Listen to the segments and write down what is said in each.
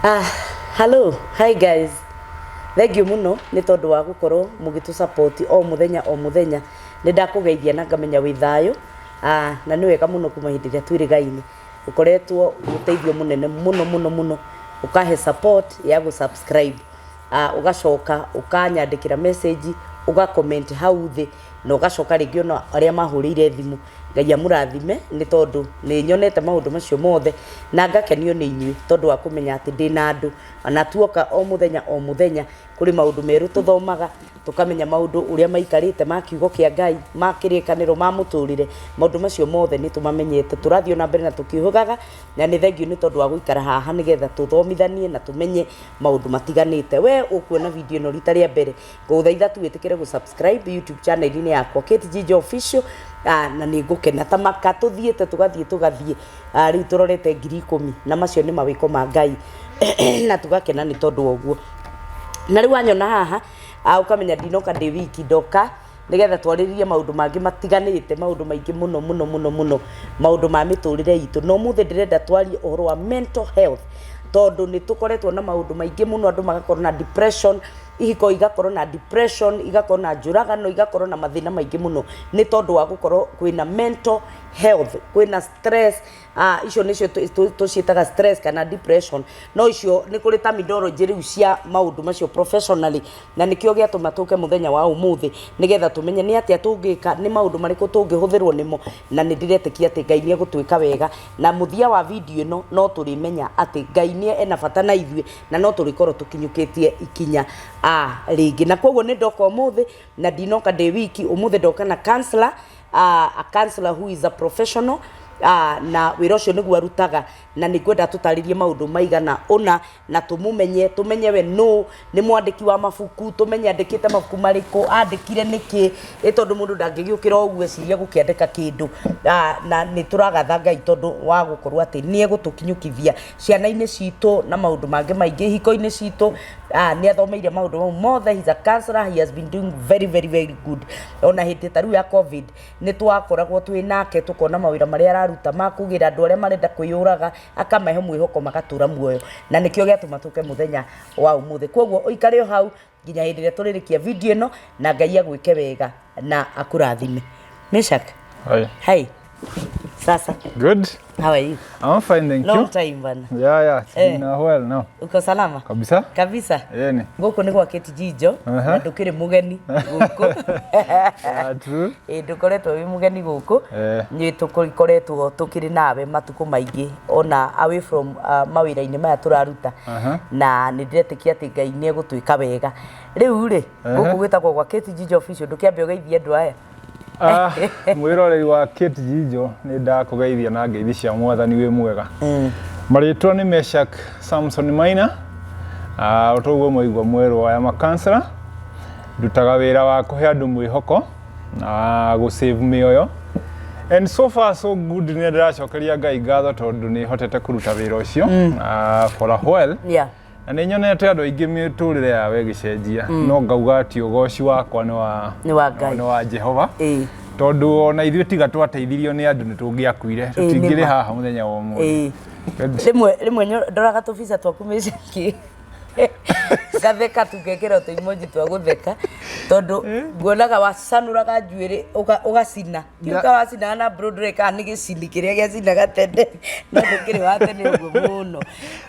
Hello, hi guys. Thank you mũno nĩ tondũ wa gũkorwo mũgĩtũ support o mũthenya o mũthenya. Nĩ ndakũgeithia na ngamenya wĩ thayũ. Na nĩ wega mũno kuma hĩndĩ ĩrĩa twĩrĩgaine. Ũkoretwo ũteithio mũnene mũno mũno mũno. Ũkahe support ya gũ subscribe. Ũgacoka ũkanyandĩkĩra message, ũga comment hau thĩ na ũgacoka rĩngĩ ona arĩa mahũrĩire thimũ. Ngai amũrathime nĩ tondũ nĩ nyonete maũndũ macio mothe na ngakenio nĩ inyuĩ tondũ wa kũmenya atĩ ndĩna andũ ona tuoka o mũthenya o mũthenya kũrĩ maũndũ merũ tũthomaga, tũkamenya maũndũ ũrĩa maikarĩte ma kiugo kĩa Ngai, ma kĩrĩkanĩro, ma mũtũrĩre, maũndũ macio mothe nĩ tũmamenyete, tũrathiĩ o na mbere na tũkĩũhĩgaga na nĩ thengiũ nĩ tondũ wa gũikara haha nĩgetha tũthomithanie na tũmenye maũndũ matiganĩte. We ũkuona video ĩno rita rĩa mbere, ngũgũthaitha tu wĩtĩkĩre gũ subscribe YouTube channel-inĩ yakwa Kate Jinja Official, na nĩ ngũkena ta maka tũthiĩte tũgathiĩ tũgathiĩ, rĩu tũrorete 10,000 na macio nĩ mawĩko ma Ngai na tũgakena nĩ tondũ wa ũguo. Na rĩu wanyona haha, ũkamenya ndinoka ndĩ wiki, ndoka nĩgetha twarĩrĩrie maũndũ mangĩ matiganĩte, maũndũ maingĩ mũno mũno mũno mũno, maũndũ ma mĩtũrĩre itũ. Na ũmũthĩ ndĩrenda twarie ũhoro wa mental health, tondũ nĩ tũkoretwo na maũndũ maingĩ mũno, andũ magakorwo na depression, ihiko igakorwo na depression, igakorwo na njũragano, igakorwo na mathĩna maingĩ mũno, nĩ tondũ wa gũkorwo kwĩna mental health, kwĩna stress, icio nĩcio tũciĩtaga stress kana depression, no icio nĩ kũrĩ terminology rĩu cia maũndũ macio professionally, na nĩkĩo gĩatũma tũke mũthenya wa ũmũthĩ nĩgetha tũmenye nĩ atĩa tũngĩka, nĩ maũndũ marĩkũ tũngĩhũthĩrwo nĩmo, na nĩ ndĩretĩkia atĩ Ngai nĩ egũtwĩka wega, na mũthia wa video ĩno no tũrĩmenya atĩ Ngai nĩ ena bata na ithuĩ, na no tũrĩkorwo tũkinyũkĩtie ikinya rĩngĩ. Na koguo nĩ ndoka ũmũthĩ, na ndinoka ndĩ wiki, ũmũthĩ ndoka na counselor, a counselor who is a professional, na wĩra ũcio nĩguo arutaga, na nĩ ngwenda tũtarĩrie maũndũ maigana ũna na tũmũmenye, tũmenye we nũ, nĩ mwandĩki wa mabuku, tũmenye andĩkĩte mabuku marĩkũ, andĩkire nĩkĩ, ĩ tondũ mũndũ ndangĩgĩũkĩra o ũguo eciria gũkĩandĩka kĩndũ, na nĩ tũragatha Ngai tondũ wa gũkorwo atĩ nĩ egũtũkinyũkithia ciana-inĩ citũ na maũndũ mangĩ maingĩ, ihiko-inĩ citũ, nĩ athomeire maũndũ mau mothe, he is a counselor, he has been doing very very very good. Ona hĩndĩ ta rĩu ya COVID nĩ twakoragwo twĩ nake tũkona mawĩra marĩa araruta ma kũgĩra andũ arĩa marenda kwĩyũraga, akamahe mwĩhoko magatũra muoyo, na nĩkĩo gĩatũma tũke mũthenya wa ũmũthĩ. Koguo ũikare o hau nginya hĩndĩ ĩrĩa tũrĩrĩkia video ĩno, na Ngai agwĩke wega na akũrathime. Meshak. Hi. Hi. Sasa. Good. How are you? I'm fine, thank Long you. time bana. Yeah, it's Eh. been a while now. Uko salama? Kabisa? Kabisa. Yeni. Gũkũ nĩ gwa Kate Jinjo na ndũkĩrĩ mũgeni gũkũ. Yeah, true. Ĩ ndũkoretwo wĩ mũgeni gũkũ. Eh. Nĩ tũkoretwo tũkĩrĩ nawe matukũ maingĩ ona away from mawĩra-inĩ maya tũraruta. Na nĩ ndĩretĩkia atĩ Ngai nĩ egũtwĩka wega. Rĩu rĩ, gũkũ gwĩtagwo gwa Kate Jinjo Official, ndũkĩambe ũgeithie andũ aya. Mwĩroreri wa Kate Jinjo, nĩ ndakũgeithia na ngeithi cia mwathani wĩ mwega. Marĩtwa nĩ Meshak Samson Maina. O toguo mwaigua mwerwo, I am a counselor. Ndutaga wĩra wa kũhe andũ mwĩhoko na gũ save mĩoyo. And so far so good, nĩ ndĩracokeria Ngai ngatho tondũ nĩ hotete kũruta wĩra ũcio for a while. Na nĩ nyonete andũ aingĩ mĩtũrĩre yao ĩgĩcenjia, no ngauga atĩ ũgoci wakwa nĩ wa Nĩ wa Ngai. Nĩ wa Jehova. Tondũ ona ithuĩ tiga twateithirio nĩ andũ nĩ tũngĩakuire, tũtingĩrĩ Nĩ ma. haha mũthenya wa ũmũthĩ. Good. Rĩmwe ndoraga tũbica twaku mĩcaki ngatheka tu, ngekĩra tũ emoji twa gũtheka tondũ nguonaga wacanũraga njuĩrĩ ũgacina. Ndiũka wacinaga na bro, ndũreka nĩ gĩcini kĩrĩa gĩacinaga tene, no ndũkĩrĩ wa tene ũguo mũno,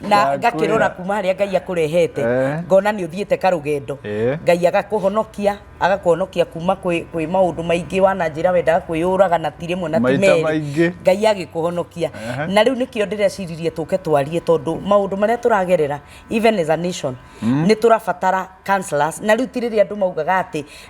na Ndakwĩra. Ngakĩrora kuma harĩa Ngai akũrehete, ngona nĩ ũthiĩte karũgendo, Ngai agakũhonokia, agakũhonokia kuma kwĩ maũndũ maingĩ wananjĩra wendaga kwĩyũraga na ti rĩmwe na ti Maita merĩ. maingĩ. Ngai agĩkũhonokia, na rĩu nĩkĩo ndĩreciririe tũke twarie tondũ maũndũ marĩa tũragerera even as a nation nĩ tũrabatara counselors. Na rĩu ti rĩrĩa andũ maugaga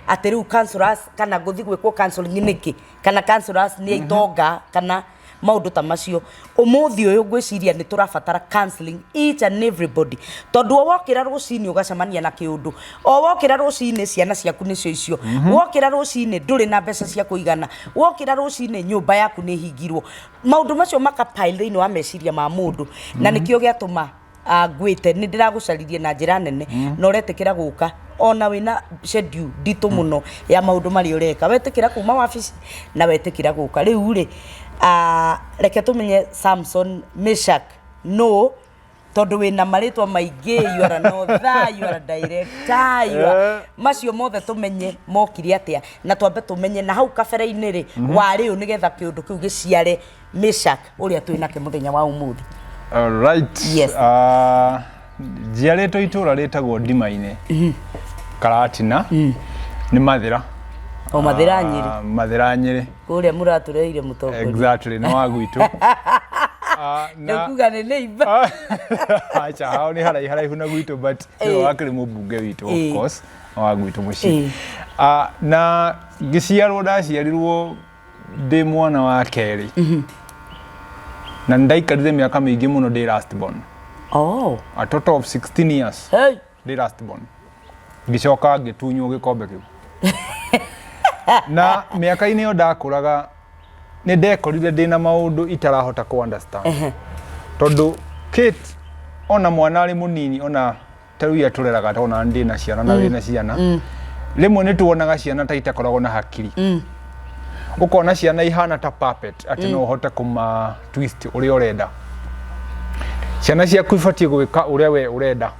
atĩ rĩu counselors kana ngũthi gwĩkwo counseling nĩkĩ, kana counselors nĩ itonga kana maũndũ ta macio. Ũmũthĩ ũyũ ngwĩciria nĩ tũrabatara counseling each and everybody, tondũ o wokĩra rũcinĩ ũgacemania na kĩũndũ, o wokĩra rũcinĩ ciana ciaku nĩcio icio, wokĩra rũcinĩ ndũrĩ na mbeca cia kũigana, wokĩra rũcinĩ nyũmba yaku nĩ hingirwo, maũndũ macio makapile thĩinĩ wa meciria ma mũndũ, na nĩkĩo gĩatũma ngwĩte. Nĩ ndĩragũcaririe na njĩra nene na ũretĩkĩra gũka ona wĩna schedule nditũ mũno ya maũndũ marĩa ũreka, wetĩkĩra kuma wabici na wetĩkĩra gũka. Rĩu rĩ, reke tũmenye Samson Meshak no. Tondũ wĩna marĩtwa maingĩ, you are an author, you are a director, you are... Macio mothe tũmenye mokire atĩa, na twambe tũmenye na hau kabere-inĩ rĩ, warĩ ũ, nĩgetha kĩũndũ kĩu gĩciare Meshak ũrĩa twĩ nake mũthenya wa ũmũthĩ. All right. Yes. Njiarĩtwo itũũra rĩtagwo Ndima-inĩ, Karatina, nĩ Mathĩra. O Mathĩra Nyĩrĩ. Mathĩra Nyĩrĩ. Kũrĩa mũratũreheire mũtongoria. Exactly, nĩ wa gwitũ. Nĩ kuga nĩ neighbor. Acha, hao nĩ haraihu haraihu na gwitũ, but nĩwe wakĩrĩ mũmbunge witũ, of course, nĩ wa gwitũ mũciĩ. Na ngĩciarwo, ndaciarirwo ndĩ mwana wa kerĩ, na nĩ ndaikarire mĩaka mĩingĩ mũno ndĩ last born. A total of 16 years. Hey. Ndĩ last born, ngĩcoka ngĩtunywo gĩkombe kĩu. Na mĩaka-inĩ ĩyo ndakũraga, nĩ ndekorire ndĩna maũndũ itarahota kũ understand, tondũ Kate, ona mwana arĩ mũnini, ona ta rĩu iria tũreraga, tondũ ndĩ na ciana na wĩna ciana, rĩmwe nĩ tuonaga ciana ta itakoragwo na hakiri. Ũkona ciana ihana ta puppet, atĩ no ũhote kũma twist ũrĩa ũrenda. Ciana ciaku ibatiĩ gwĩka ũrĩa we ũrenda.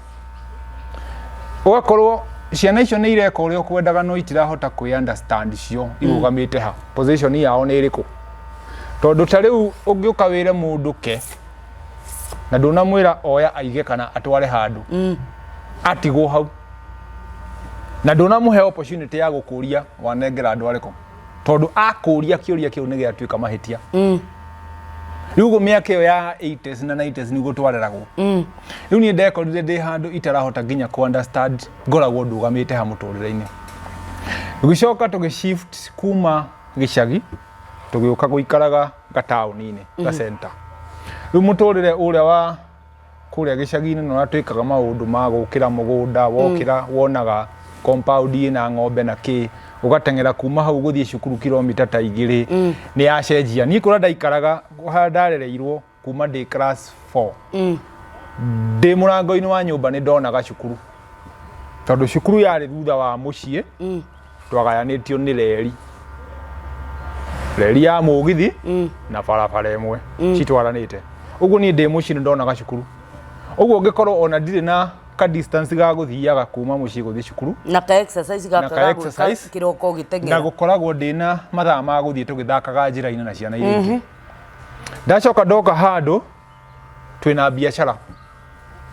Ũgakorwo ciana icio nĩ ireka ũrĩa ũkwendaga, no itirahota kwĩ understand cio irũgamĩte ha, position yao nĩ ĩrĩkũ. Tondũ ta rĩu ũngĩũka wĩre mũndũ ke na ndũnamwĩra oya aige kana atware handũ, atigwo hau na ndũnamũhe opportunity ya gũkũria wanengera andũ arĩkũ, tondũ akũria kĩũria kĩu nĩ gĩatuĩka mahĩtia. Rĩu ũguo mĩaka ĩyo ya 80s na 90s nĩguo twareragwo. Rĩu niĩ ndekorire ndĩ handũ itarahota nginya kũ understand ngoragwo ndũgamĩte ha mũtũrĩre-inĩ. Tũgĩcoka tũgĩ shift kuma gĩcagi, tũgĩũka gũikaraga gataũni-inĩ ga center. Rĩu mũtũrĩre ũrĩa wa kũrĩa gĩcagi-inĩ na ũrĩa twĩkaga maũndũ ma gũkĩra mũgũnda, wokĩra wonaga compound ĩna ng'ombe na kĩ, ũgateng'era kuma hau gũthiĩ cukuru kilomita ta 2, nĩ yacenjia. Niĩ kũrĩa ndaikaraga, harĩa ndarereirwo, kuma ndĩ class 4, ndĩ mũrango-inĩ wa nyũmba nĩ ndonaga cukuru, tondũ cukuru yarĩ thutha wa mũciĩ. Twagayanĩtio nĩ reri, reri ya mũgithi na barabara ĩmwe citwaranĩte. Ũguo niĩ ndĩ mũciĩ nĩ ndonaga cukuru. Ũguo ngĩkorwo ona ndirĩ na ka distance ga gũthiaga kuma mũciĩ gũthiĩ cukuru. Na ka exercise gaka Na ka ga gwĩka exercise. kĩroko Na ũgĩteng'era. Gũkoragwo ndĩna mathaa ma gũthiĩ tũgĩthakaga njĩra-inĩ na ciana iria ingĩ. Ndacoka ndoka handũ twĩna biacara,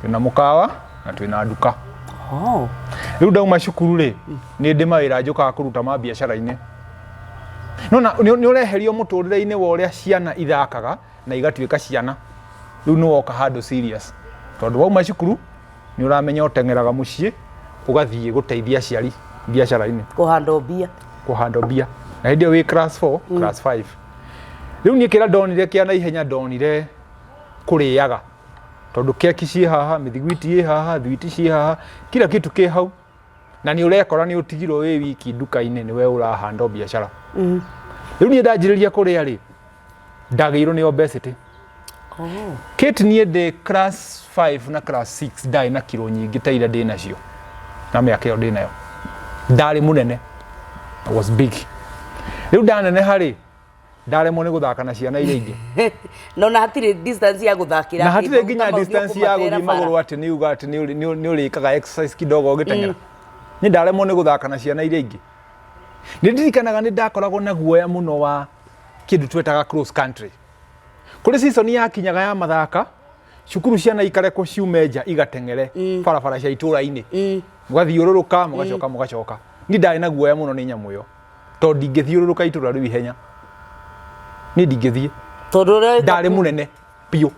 twĩna mũkawa na twĩna nduka. Rĩu ndauma cukuru rĩ, nĩ ndĩ mawĩra njũkaga kũruta ma biacara-inĩ. Nona nĩ ũreherio mũtũrĩre-inĩ wa ũrĩa ciana ithakaga na igatuĩka ciana. Rĩu nĩ woka handũ serious, tondũ wauma cukuru nĩ ũramenya ũteng'eraga mũciĩ ũgathiĩ gũteithia aciari biacara-inĩ. Kũhanda mbia. Kũhanda mbia, na hĩndĩ ĩyo wĩ class 4, class 5. Rĩu niĩ kĩrĩa ndonire kĩa naihenya, ndonire kũrĩaga, tondũ keki ciĩ haha, mĩthiguiti ĩ haha, thwiti ciĩ haha, kila kitu kĩ hau, na nĩ ũrekora nĩ ũtigirwo wĩ wiki nduka-inĩ, nĩwe ũrahanda biacara. Rĩu niĩ ndanjĩrĩria kũrĩa rĩ, ndagĩirwo nĩ obesity. Kate, niĩ ndĩ class 5 na class 6 ndarĩ na kiro nyingĩ ta iria ndĩ nacio na mĩaka ĩyo ndĩ nayo. Ndarĩ mũnene. I was big. Rĩu ndaneneha rĩ, ndaremwo nĩ gũthaka na ciana iria ingĩ. No na hatirĩ distance ya gũthakĩra. Na atĩ hatirĩ nginya maguta mau distance ya nĩũkũmatera gũthiĩ bara. Magũrũ atĩ nĩ uga atĩ nĩ ũrĩkaga exercise kidogo ũgĩteng'era. Nĩ ndaremwo nĩ gũthaka na ciana iria ingĩ. Nĩ ndirikanaga nĩ ndakoragwo na guoya mũno wa kĩndũ twetaga cross country. Kũrĩ season yakinyaga ya mathaka cukuru, ciana ikarekwo ciume nja igateng'ere barabara cia itũra-inĩ, mũgathiũrũrũka, mũgacoka, mũgacoka. Niĩ ndarĩ na guoya mũno nĩ nyamũ ĩyo, tondũ ndingĩthiũrũrũka itũra rĩu ihenya, niĩ ndingĩthiĩ. Tondũ ũrĩa Ndarĩ mũnene biũ,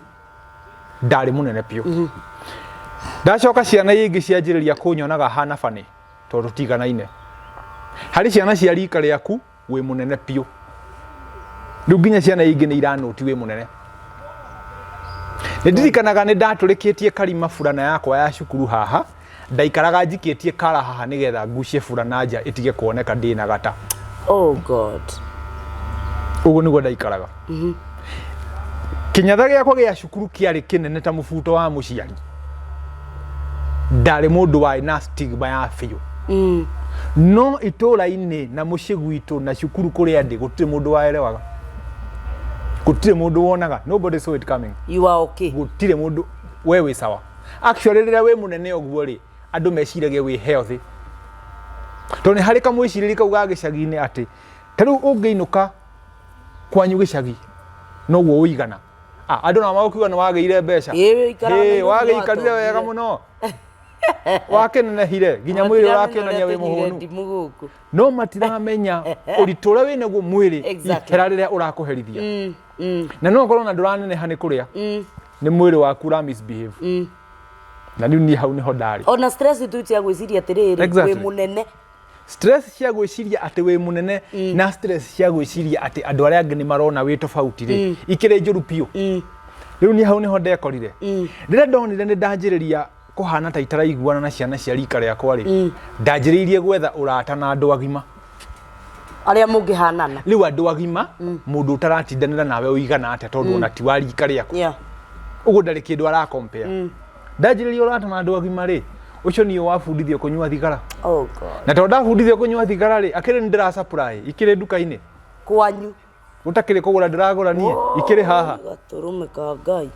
ndarĩ mũnene biũ. Ndacoka ciana ingĩ cianjĩrĩria kũnyonaga hana bani, tondũ tũtiganaine. Harĩ ciana cia rika rĩaku wĩ mũnene biũ, rĩu nginya ciana ingĩ nĩ iranũti wĩ mũnene. Nĩ ndirikanaga nĩ ndatũrĩkĩtie karima burana yakwa ya cukuru haha, ndaikaraga njikĩtie kara haha nĩgetha ngucie burana nja ĩtige kuoneka ndĩna gata. Oh God. Ũguo nĩguo ndaikaraga. Kĩnyatha gĩakwa gĩa cukuru kĩarĩ kĩnene ta mũbuto wa mũciari. Ndarĩ mũndũ warĩ na stigma ya biũ, no itũra-inĩ na mũciĩ gwitũ na cukuru kũrĩa ndĩ, gũtirĩ mũndũ waerewaga, gũtirĩ mũndũ wonaga. Nobody saw it coming. You are okay. Gũtirĩ mũndũ. We wĩ sawa. Actually rĩrĩa wĩ mũnene ũguo rĩ, andũ meciragia wĩ healthy, tondũ nĩ harĩ kamwĩcirĩrie kau ga gĩcagi-inĩ atĩ ta rĩu ũngĩinũka kwanyu gĩcagi noguo ũigana. Ah, andũ nao magũkiuga nĩ wagĩire mbeca. Ĩĩ, wĩikaraga Ĩĩ, Nairobi wagĩikarire wega watongire. mũno, wakĩnenehire nginya mwĩrĩ ũrakĩonania wĩ mũhũnu. Ndimũ gũkũ. No matiramenya ũritũ ũrĩa wĩ naguo mwĩrĩ, ihera rĩrĩa ũrakũherithia, na no ũkorwo na ndũraneneha nĩ kũrĩa, nĩ mwĩrĩ waku ũra misbehave. Na rĩu niĩ hau nĩho ndarĩ. Ona stress tu cia gwĩciria atĩrĩrĩ, wĩ mũnene. Stress cia gwĩciria atĩ wĩ mũnene na stress cia gwĩciria atĩ andũ arĩa angĩ nĩ marona wĩ tofauti rĩ, ikĩrĩ njũru biũ. Rĩu niĩ hau nĩho ndekorire rĩrĩa ndonire nĩ ndanjĩrĩria kũhana ta itaraiguana na ciana cia rika rĩakwa rĩ, ndanjĩrĩirie gwetha ũrata na andũ agima. Arĩa mũngĩhanana. Rĩu andũ agima, mũndũ ũtaratindanĩra nawe ũigana atĩa, tondũ ona ti wa rika rĩaku, ũguo ndarĩ kĩndũ arakompea. Ndanjĩrĩria ũrata na andũ agima rĩ, ũcio niĩ wabundithio kũnyua thigara. Oh God. Na tondũ ndabundithio kũnyua thigara rĩ, akĩrĩ nĩ ndĩra supply ikĩrĩ nduka-inĩ. Kwanyu. Gũtakĩrĩ kũgũra ndĩragũra niĩ, ikĩrĩ haha. Gatũrũme ka Ngai.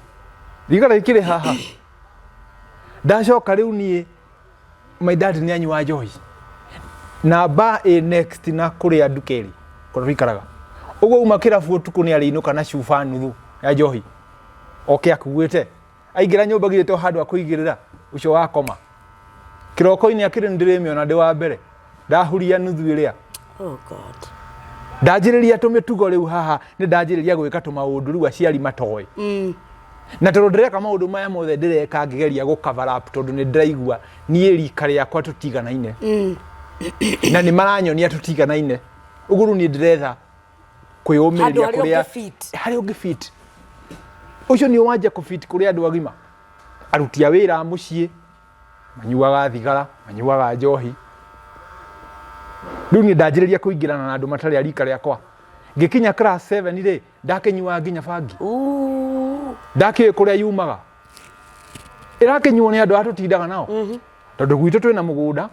Thigara ikĩrĩ haha. Ndacoka rĩu niĩ my dad nĩ anyua njohi na bar ĩ next na kũrĩa nduka ĩrĩ kũrĩa tũikaraga ũguo, uma kĩrabu ũtukũ nĩ arĩinũka na cuba nuthu ya njohi, oke akuĩte, aingĩra nyũmba githĩ to handũ akũigĩrĩra ũcio wakoma. Kĩroko-inĩ akĩrĩ nĩ ndĩrĩmĩona ndĩ wa mbere ndahuria nuthu ĩrĩa. Oh God. Ndanjĩrĩria tũmĩtugo rĩu haha nĩ ndanjĩrĩria gwĩka tũmaũndũ rĩu aciari matoĩ, na tondũ ndĩreka maũndũ maya mothe ndĩreka ngĩgeria gũ cover up, tondũ nĩ ndĩraigua niĩ rika rĩakwa tũtiganaine na nĩ maranyonia tũtiganaine. Ũguo rĩu niĩ ndĩretha kwĩyũmĩrĩria Handũ harĩa kũrĩa ũngĩ-fit. Harĩa ũngĩ-fit. Ũcio nĩ wanjia kũ-fit kũrĩ andũ agima, aruti a wĩra a mũciĩ manyuaga thigara, manyuaga njohi. Rĩu niĩ ndanjĩrĩria kũingĩrana na andũ matarĩ a rika rĩakwa. Ngĩkinya class 7 rĩ, ndakĩnyuaga nginya bangi. Ooh. Ndakĩũĩ kũrĩa yumaga, ĩrakĩnyuo nĩ andũ arĩa tũtindaga nao, tondũ gwitũ twĩna mũgũnda,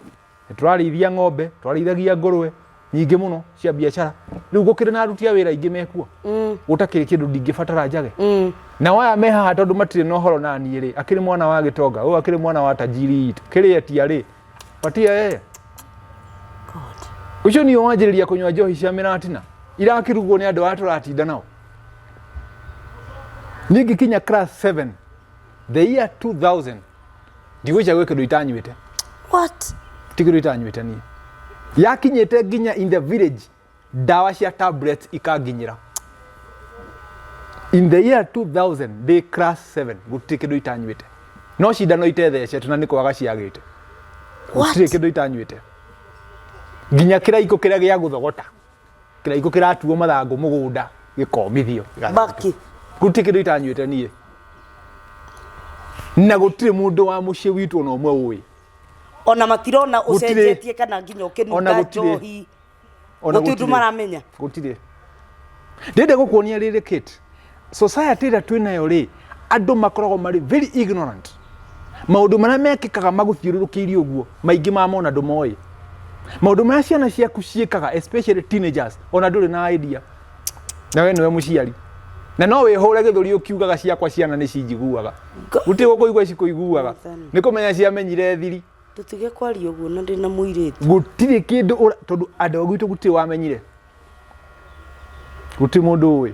nĩ tũrarĩithia ng'ombe, twarĩithagia ngũrwe nyingĩ mũno cia biacara. Rĩu gũkĩrĩ na aruti a wĩra aingĩ mekuo, gũtakĩrĩ kĩndũ ndingĩbatara njage. Nao aya me haha, tondũ matirĩ na ũhoro na niĩ rĩ, akĩrĩ mwana wa gĩtonga ũyũ, akĩrĩ mwana wa tajiri itũ, kĩrĩ etia rĩ, patia yeye. God. Ũcio niĩ wanjĩrĩria kũnyua njohi cia mĩratina irakĩrugwo nĩ andũ arĩa tũratinda nao. Niĩ ngĩkinya class 7 the year 2000, ndigwĩcia gwĩ kĩndũ itanyuĩte. What? Ti kĩndũ itanyuĩte niĩ. Yakinyĩte nginya in the village ndawa cia tablets ikanginyĩra. In the year 2000 ndĩ class 7, gũtirĩ kĩndũ itanyuĩte, no cindano itethecetwo na nĩ kwaga ciagĩte. What? Gũtirĩ kĩndũ itanyuĩte, nginya kĩraikũ kĩrĩa gĩa gũthogota, kĩraikũ kĩratuo mathangũ mũgũnda gĩkomithio gĩgathogotwo. Baki. Gũtirĩ kĩndũ itanyuĩte niĩ, na gũtirĩ mũndũ wa mũciĩ witũ ona ũmwe ũĩ. Ona matirona Gũtirĩ. ũcenjetie kana nginya Ona ũkĩnunga gũtirĩ. njohi. Ona Gũtirĩ ũndũ gũtirĩ. maramenya. Gũtirĩ. Ndĩrenda gũkuonia rĩrĩ, Kate, society ĩrĩa twĩ nayo rĩ, andũ makoragwo marĩ very ignorant. Maũndũ marĩa mekĩkaga magũthiũrũrũkĩirie ũguo, maingĩ mamo ona ndũmoĩ. Maũndũ marĩa ciana ciaku ciĩkaga, especially teenagers, ona ndũrĩ na idea, na we nĩwe mũciari, na no wĩhũre gĩthũri ũkiugaga ciakwa ciana nĩ cinjiguaga. Gũtirĩ gũkũigua cikũiguaga. Mwathani. Nĩ kũmenya ciamenyire thiri. Tũtige kwaria ũguo na ndĩna mũirĩtu. Gũtirĩ kĩndũ tondũ andũ a gwitũ gũtirĩ wamenyire, gũtirĩ mũndũ ũĩ.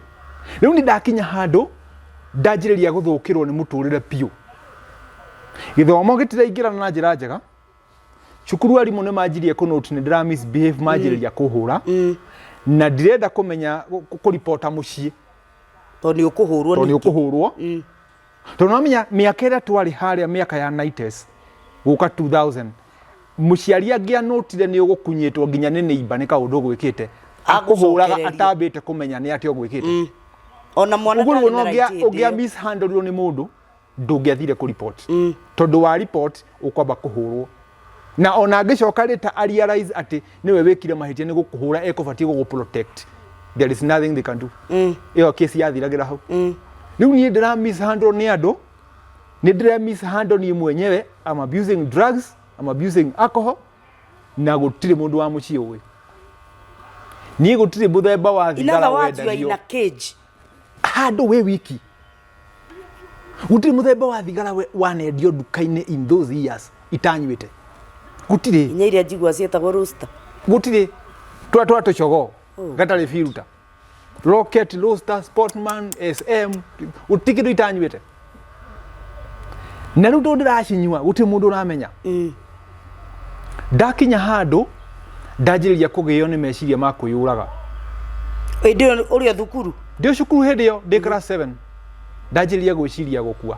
Rĩu nĩ ndakinya handũ ndanjĩrĩria gũthũkĩrwo nĩ mũtũrĩre biũ. Gĩthomo gĩtiraingĩrana na njĩra njega cukuru, arimũ nĩ manjirie kũnoti nĩ ndĩra misbehave, manjĩrĩria kũhũra, na ndirenda kũmenya kũripota mũciĩ. Tondũ nĩ ũkũhũrwo. Tondũ nĩ Ningĩ. Ũkũhũrwo, tondũ nomenya mĩaka ĩrĩa twarĩ harĩa, mĩaka ya 90s gũka 2000, mũciari angĩanũtire nĩ ũgũkunyĩtwo nginya nĩ nĩimba nĩ kaũndũ ũgwĩkĩte, akũhũraga Agũcokereria. Atambĩte kũmenya nĩ atĩa ũgwĩkĩte. Ona mwana Ũguo ndarĩ rĩu na ona right hĩndĩ ũngĩa ĩyo. mishandlirwo nĩ mũndũ, ndũngĩathire kũ report, tondũ wa report ũkwamba kũhũrwo, na ona angĩcoka rĩ ta a realize atĩ nĩwe wĩkire mahĩtia nĩ gũkũhũra ekũbatiĩ gũgũ protect, there is nothing they can do. Ĩyo kesi yathiragĩra hau. Rĩu niĩ ndĩra mishandle nĩ andũ, nĩ ndĩra mishandle niĩ mwenyewe. I'm abusing drugs, I'm abusing alcohol, na gũtirĩ mũndũ wa mũciĩ ũĩ. Niĩ gũtirĩ mũthemba wa In thigara other words, you are in wendagio a cage. Handũ wĩ wiki. Gũtirĩ mũthemba wa thigara wanendio nduka-inĩ in those years itanyuĩte, gũtirĩ. Inya iria njigua ciĩtagwo rooster. Gũtirĩ, twa twa tũcogoo gatarĩ filter, Rocket, Roaster, Sportman, SM, gũtirĩ kĩndũ itanyuĩte. Na rĩu tondũ ndĩracinyua gũtirĩ mũndũ ũramenya. Ndakinya handũ ndanjĩrĩria kũgĩo nĩ meciria ma kwĩyũraga. Hĩndĩ ĩyo ũrĩ o thukuru? Ndĩ cukuru hĩndĩ ĩyo, ndĩ class 7, ndanjĩrĩria gwĩciria gũkua.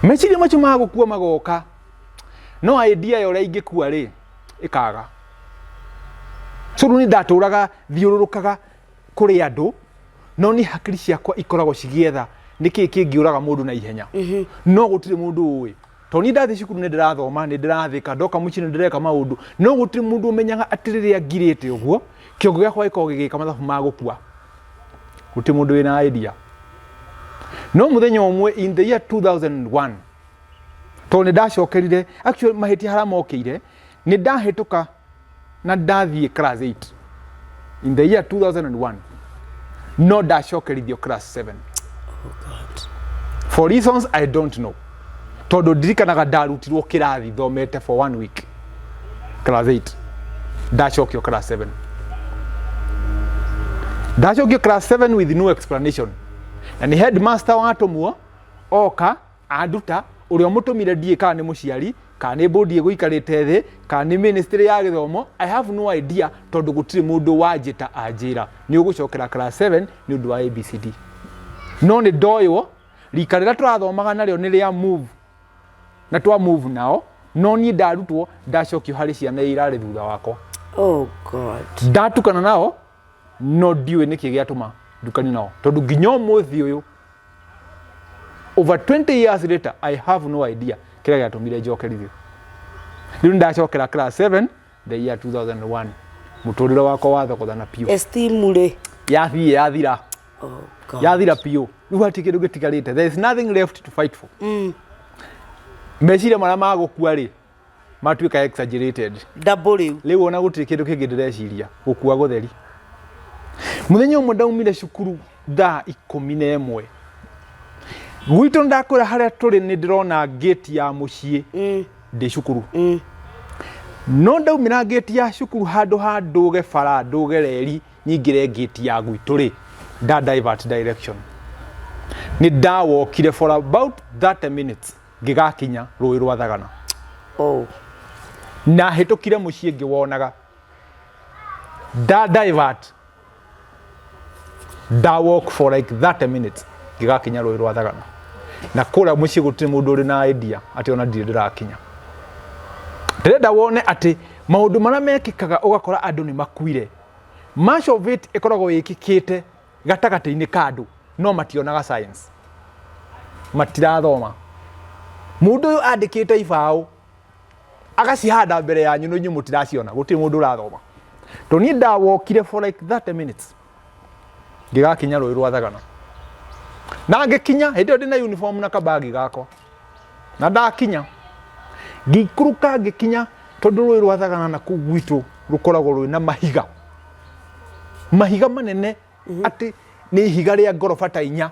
Meciria macio ma gũkua magoka, no idea ya ũrĩa ingĩkua rĩ ĩkaga. So rĩu nĩ ndatũraga thiũrũrũkaga kũrĩ andũ, no niĩ hakiri ciakwa ikoragwo cigĩetha nĩkĩĩ kĩngĩũraga mũndũ na ihenya, no gũtirĩ mũndũ ũĩ, tondũ niĩ ndathiĩ cukuru nĩ ndĩrathoma, nĩ ndĩrathĩka, ndoka mũciĩ nĩ ndĩreka maũndũ, no gũtirĩ mũndũ ũmenyaga atĩ rĩrĩa ngirĩte ũguo kĩongo gĩakwa gĩkoragwo gĩgĩka mathabu ma gũkua. Gũtirĩ mũndũ wĩna idea. No mũthenya ũmwe in the year 2001, tondũ nĩ ndacokerire, actually mahĩtia harĩa mokĩire, nĩ ndahĩtũka na ndathiĩ class 8 in the year 2001, no ndacokerithio class 7. Oh God. For reasons I don't know, tondũ ndirikanaga ndarutirwo kĩrathi thomete for one week class 8, ndacokio class 7, ndacokio class 7 with no explanation. Na nĩ headmaster watũmwo oka anduta, ũrĩa ũmũtũmire ndiĩ kana nĩ mũciari, kana nĩ bũndi ĩgũikarĩte thĩ, kana nĩ ministry ya gĩthomo, I have no idea, tondũ gũtirĩ mũndũ wanjĩta anjĩra nĩ ũgũcokera class 7 nĩ ũndũ wa ABCD. No nĩ ndoywo rika rĩrĩa tũrathomaga narĩo nĩ rĩa move na twa move nao, no niĩ ndarutwo ndacokio harĩ ciana iria irarĩ thutha wakwa. Oh God. Ndatukana nao, no ndiũĩ nĩkĩ gĩatũma ndukani nao, tondũ nginya ũmũthĩ ũyũ, over 20 years later, I have no idea kĩrĩa gĩatũmire njokerithio. Rĩu nĩndacokera class 7 the year 2001. Mũtũrĩre wakwa wathogothana biũ. Esteem rĩ? Yathiĩ yathira. Oh God. Yathira biũ. Rĩu hatirĩ kĩndũ gĩtigarĩte, there is nothing left to fight for. Meciria marĩa magũkua rĩ matuĩka exaggerated. Double rĩu. Rĩu ona gũtirĩ kĩndũ kĩngĩ ndĩreciria, gũkua gũtheri. Mũthenya ũmwe ndaumire cukuru thaa 11 gwitũ, ndakwĩra harĩa tũrĩ nĩ ndĩrona gate ya mũciĩ ndĩ cukuru, no ndaumĩra gate ya cukuru, handũ ha ndũge bara ndũge reri nyingĩre gate ya gwitũ rĩ, nda divert direction. Nĩ ndawokire for about 30 minutes ngĩgakinya rũĩ rwa Thagana. Oh. Na hĩtũkire mũciĩ ngĩwonaga, nda divert, nda walk for like 30 minutes ngĩgakinya rũĩ rwa Thagana, na kũrĩa mũciĩ gũtirĩ mũndũ ũrĩ na idea atĩ ona ndirĩ ndĩrakinya. Ndĩrenda wone atĩ maũndũ marĩa mekĩkaga ũgakora andũ nĩ makuire, much of it ĩkoragwo ĩkĩkĩte gatagatĩ-inĩ ka andũ, no mationaga science, matirathoma. Mũndũ ũyũ andĩkĩte ibaũ agacihanda mbere yanyu, no inyuĩ mũtiraciona, gũtirĩ mũndũ ũrathoma. Tondũ niĩ ndawokire for like 30 minutes ngĩgakinya rũĩ rwa Thagana, na ngĩkinya hĩndĩ ĩyo ndĩna uniform na kabagi gakwa, na ndakinya ngĩikũrũka ngĩkinya, tondũ rũĩ rwa Thagana na kũu gwitũ rũkoragwo rwĩ na mahiga, mahiga manene, atĩ nĩ ihiga rĩa ngoroba ta inya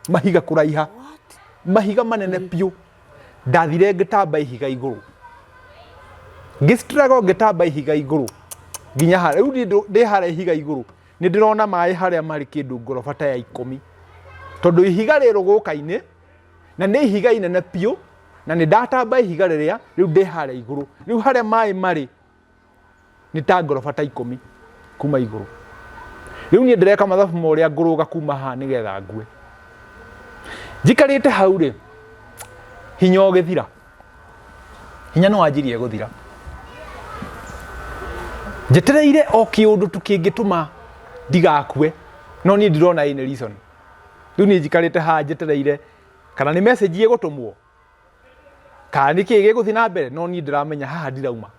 mahiga kũraiha, mahiga manene biũ. Ndathire ngĩtamba ihiga igũrũ, ngĩstruggle ngĩtamba ihiga igũrũ nginya harĩa rĩu niĩ ndĩ harĩa ihiga igũrũ, nĩ ndĩrona maĩ harĩa marĩ kĩndũ ngoroba ta ya 10, tondũ ihiga rĩ rũgũka-inĩ na nĩ ihiga inene biũ, na nĩ ndatamba ihiga rĩrĩa, rĩu ndĩ harĩa igũrũ, rĩu harĩa maĩ marĩ nĩ ta ngoroba ta 10 kuma igũrũ. Rĩu niĩ ndĩreka mathabu ma ũrĩa ngũrũga kuma haha nĩgetha ngue. Njikarĩte hau rĩ, hinya ũgĩthira, hinya nĩ wanjirie gũthira, njetereire o kĩũndũ tu kĩngĩtũma ndigakue, no niĩ ndirona any reason. Rĩu niĩ njikarĩte haha njetereire kana nĩ message ĩgũtũmwo, kana nĩ kĩĩ gĩgũthiĩ na mbere, no niĩ ndĩramenya haha ndirauma,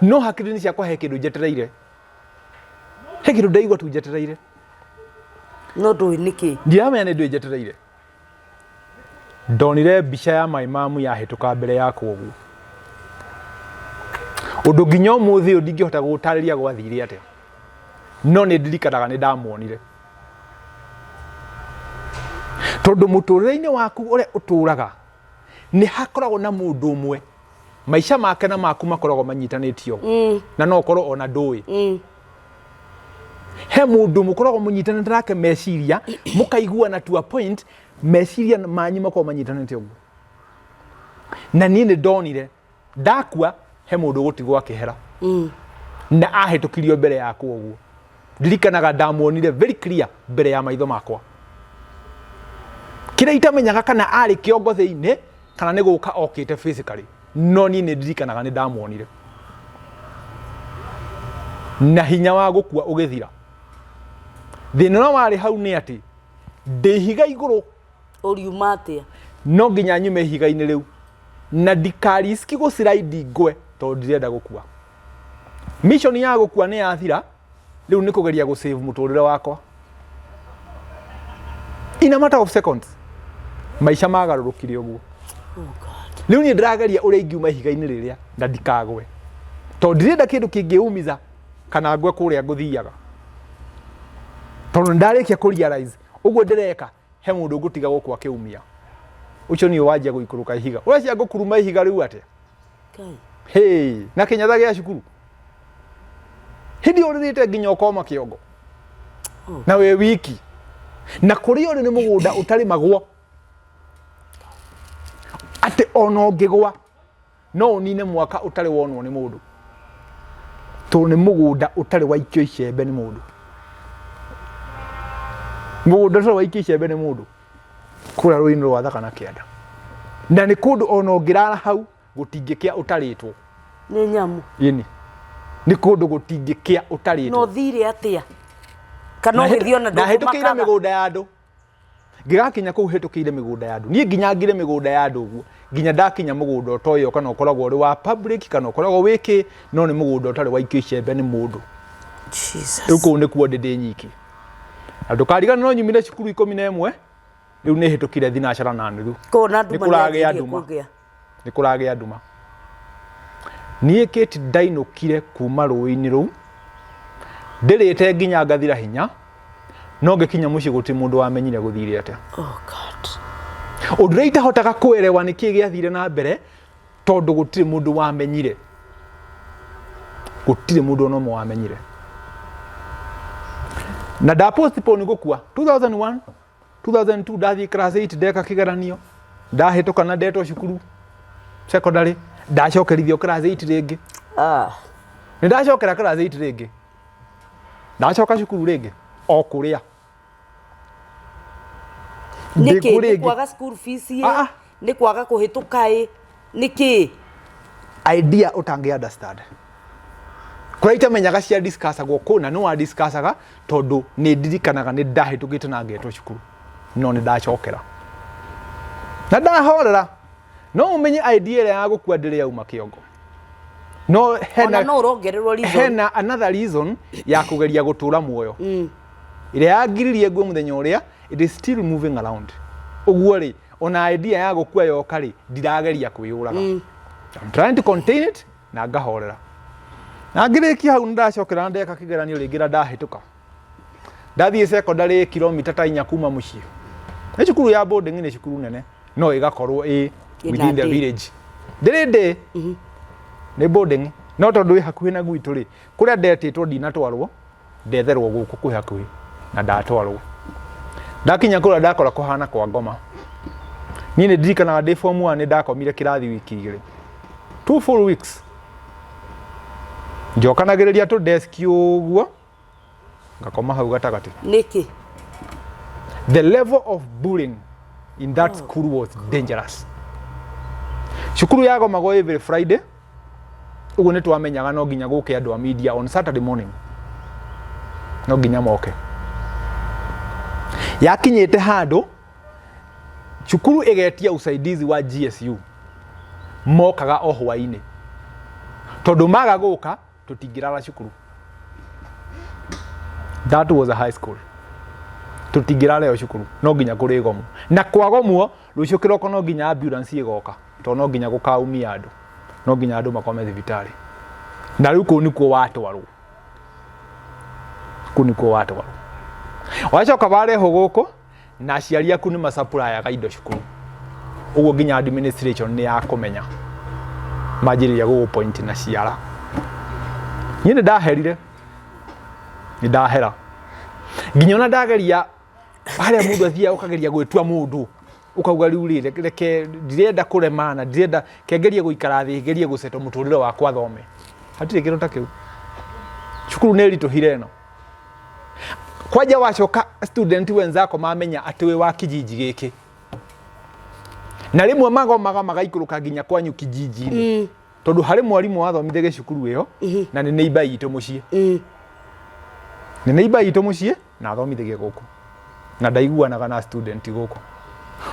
no hakiri-inĩ ciakwa he kĩndũ njetereire, he kĩndũ ndaigua tu njetereire. No ndũĩ nĩkĩ. Ndiramenya nĩ ndũĩ njetereire. Ndonire mbica ya my mamu yahĩtũka mbere yakwa ũguo, ũndũ nginya ũmũthĩ ũyũ ndingĩhota gũtarĩria gwathire atĩa, no nĩ ndirikanaga nĩ ndamuonire. Tondũ mũtũrĩre-inĩ waku ũrĩa ũtũraga nĩ hakoragwo na mũndũ ũmwe maica make na maku makoragwo manyitanĩtio na no ũkorwo ona ndũĩ. He mũndũ mũkoragwo mũnyitanĩte nake meciria, mũkaiguana to a point, meciria manyu makoragwo manyitanĩte ũguo. Na niĩ nĩ ndonire ndakua he mũndũ ũgũtigwo akĩhera na ahĩtũkirio mbere yakwa ũguo. Ndirikanaga ndamuonire very clear mbere ya maitho makwa. Kĩrĩa itamenyaga kana arĩ kĩongo thĩinĩ kana nĩ gũka okĩte physically, no niĩ nĩ ndirikanaga nĩ ndamuonire na hinya wa gũkua ũgĩthira. Thĩna ũrĩa warĩ hau nĩ atĩ ndĩ ihiga igũrũ. Ũriuma atĩa? No nginya nyume ihiga-inĩ rĩu na ndikariski gũciraidi ngwe tondũ ndirenda gũkua. Mission ya gũkua nĩ yathira, rĩu nĩ kũgeria gũ save mũtũrĩre wakwa. In a matter of seconds maica magarũrũkire ũguo. Oh God. Rĩu niĩ ndĩrageria ũrĩa ingiuma ihiga-inĩ rĩrĩa na ndikagwe tondũ ndirenda kĩndũ kĩngĩumiza kana ngwe kũrĩa ngũthiaga, tondũ nĩndarĩkia kũ realize ũguo ndĩreka he mũndũ ngũtiga gũkũ akĩumia. Ũcio nĩwe wanjia gũikũrũka ihiga. Ũrecia ngũkuruma ihiga rĩu atĩa? Ngai. Hey, na kĩnyatha gĩa cukuru hĩndĩ ĩyo ũrĩrĩte nginya ũkoma kĩongo na wĩ wiki, na kũrĩa ũrĩ nĩ mũgũnda ũtarĩmagwo, atĩ ona ũngĩgwa no ũnine mwaka ũtarĩ wonwo nĩ mũndũ, tondũ nĩ mũgũnda ũtarĩ waikio icembe nĩ mũndũ. Mũgũnda ũtarĩ waikio icembe nĩ mũndũ kũrĩa rũĩ-inĩ rwa Thaka na Kĩanda, na nĩ kũndũ ona ũngĩrara hau gũtingĩkĩa ũtarĩtwo. Nĩ nyamũ. Ĩni, nĩ kũndũ gũtingĩkĩa ũtarĩtwo. Na ũthire atĩa? Kana ũgĩthiĩ ona Na hĩtũkĩire ndũkũmakaga? Mĩgũnda ya andũ ngĩgakinya kũu, hĩtũkĩire mĩgũnda ya andũ. Niĩ nginyangire mĩgũnda ya andũ ũguo nginya ndakinya mũgũnda ũtoĩo kana ũkoragwo ũrĩ wa public kana ũkoragwo wĩ kĩ, no nĩ mũgũnda ũtarĩ waikio icembe nĩ mũndũ. Jesus. Rĩu kũu nĩkuo ndĩ ndĩ nyiki. Na ndũkarigane no nyumire cukuru 11, rĩu nĩ hĩtũkire thinacara na nuthu. Kũu na Nĩ nduma. kũragĩa Nĩyanjirie nduma. kũgĩa. Nĩ kũragĩa nduma. Niĩ Kate ndainũkire kuma rũĩ-inĩ rũu ndĩrĩte nginya ngathira hinya, no ngĩkinya mũciĩ gũtirĩ mũndũ wamenyire gũthire atĩa. Oh God. Ũndũ ũrĩa itahotaga kũerewa nĩ kĩĩ gĩathire na mbere, tondũ gũtirĩ mũndũ wamenyire, gũtirĩ mũndũ ona ũmwe wamenyire. Na nda postpone gũkua 2001, 2002 ndathiĩ class 8, ndeka kĩgeranio, ndahĩtũka na ndetwo cukuru secondary, ndacokerithio class 8 rĩngĩ. Ah. Nĩ ndacokera class 8 rĩngĩ, ndacoka cukuru rĩngĩ o kũrĩa. Nĩkĩ? Ndĩ kũ Nĩ rĩngĩ. kwaga school fees ĩ? Ah, ah. Nĩ kwaga kũhĩtũka ĩ? Nĩkĩ? Idea ũtangĩ understand kũrĩa itamenyaga cia discussagwo kũ na nĩ wa discussaga, tondũ nĩ ndirikanaga nĩ ndahĩtũkĩte na ngetwo cukuru, no nĩ ndacokera na ndahorera. No ũmenye idea ĩrĩa ya gũkua ndĩrĩ yauma kĩongo, no Ona hena no ũrongererwo reason. Hena another reason ya kũgeria gũtũra muoyo ĩrĩa yangiririe ngue mũthenya ũrĩa. It is still moving around ũguo rĩ, ona idea ya gũkua yoka rĩ, ndirageria kwĩyũraga. I'm trying to contain it na ngahorera. Na ngĩrĩkia hau, nĩndacokera na ndeka kĩgeranio rĩngĩ na ndahĩtũka. Ndathiĩ secondary kilomita ta 4 kuma mũciĩ. Nĩ cukuru ya boarding, nĩ cukuru nene no ĩgakorwo ĩ Ĩna within the ndĩ. village. Ndĩrĩ ndĩ nĩ boarding, no tondũ ĩ hakuhĩ na gwitũ rĩ, kũrĩa ndetĩtwo ndinatwarwo, ndetherwo gũkũ kwĩ hakuhĩ na ndatwarwo. Ndakinya kũrĩa ndakora kũhana kwa ngoma. Niĩ nĩ ndirikanaga ndĩ form 1 nĩ ndakomire kĩrathi wiki 2, 2 full weeks, njokanagĩrĩria tũ desk ũguo ngakoma hau gatagatĩ. Nĩkĩ? The level of bullying in that school was dangerous. Cukuru yagomagwo every Friday ũguo, nĩ twamenyaga no nginya gũke andũ a media on Saturday morning, no nginya moke. Yakinyĩte handũ cukuru ĩgetia usaidizi wa GSU, mokaga o hwainĩ, tondũ maga gũka tũtingĩrara cukuru. That was a high school. Tũtingĩrara ĩyo cukuru, no nginya kũrĩgomwo, na kwagomwo rũciũ kĩroko no nginya ambulance ĩgoka, tondũ no nginya gũkaumia andũ, no nginya andũ makome thibitarĩ. Na rĩu kũu nĩkuo watwarwo, kũu nĩkuo watwarwo, wacoka warehwo gũkũ. Na aciari aku nĩ macapurayaga indo cukuru, ũguo nginya administration nĩ yakũmenya, manjĩrĩria gũgũ point na ciara. Niĩ nĩ ndaherire, nĩ ndahera nginya ona ndageria harĩa mũndũ athiaga ũkageria gwĩtua mũndũ, ũkauga rĩu rĩ, reke ndirenda kũrema na ndirenda kengerie gũikara thĩ ngerie gũceto mũtũrĩre wakwa thome. Hatirĩ kĩndũ ta kĩu. Cukuru nĩ ĩritũhire ĩno. Kwanja wacoka student wenzako mamenya atĩ wĩ wa kijiji gĩkĩ, na rĩmwe magomaga magaikũrũka nginya kwanyu kijiji-inĩ, tondũ harĩ mwarimũ wathomithagia cukuru ĩyo na nĩ neighbor itũ mũciĩ, nĩ neighbor itũ mũciĩ na athomithagia gũkũ na ndaiguanaga na student gũkũ.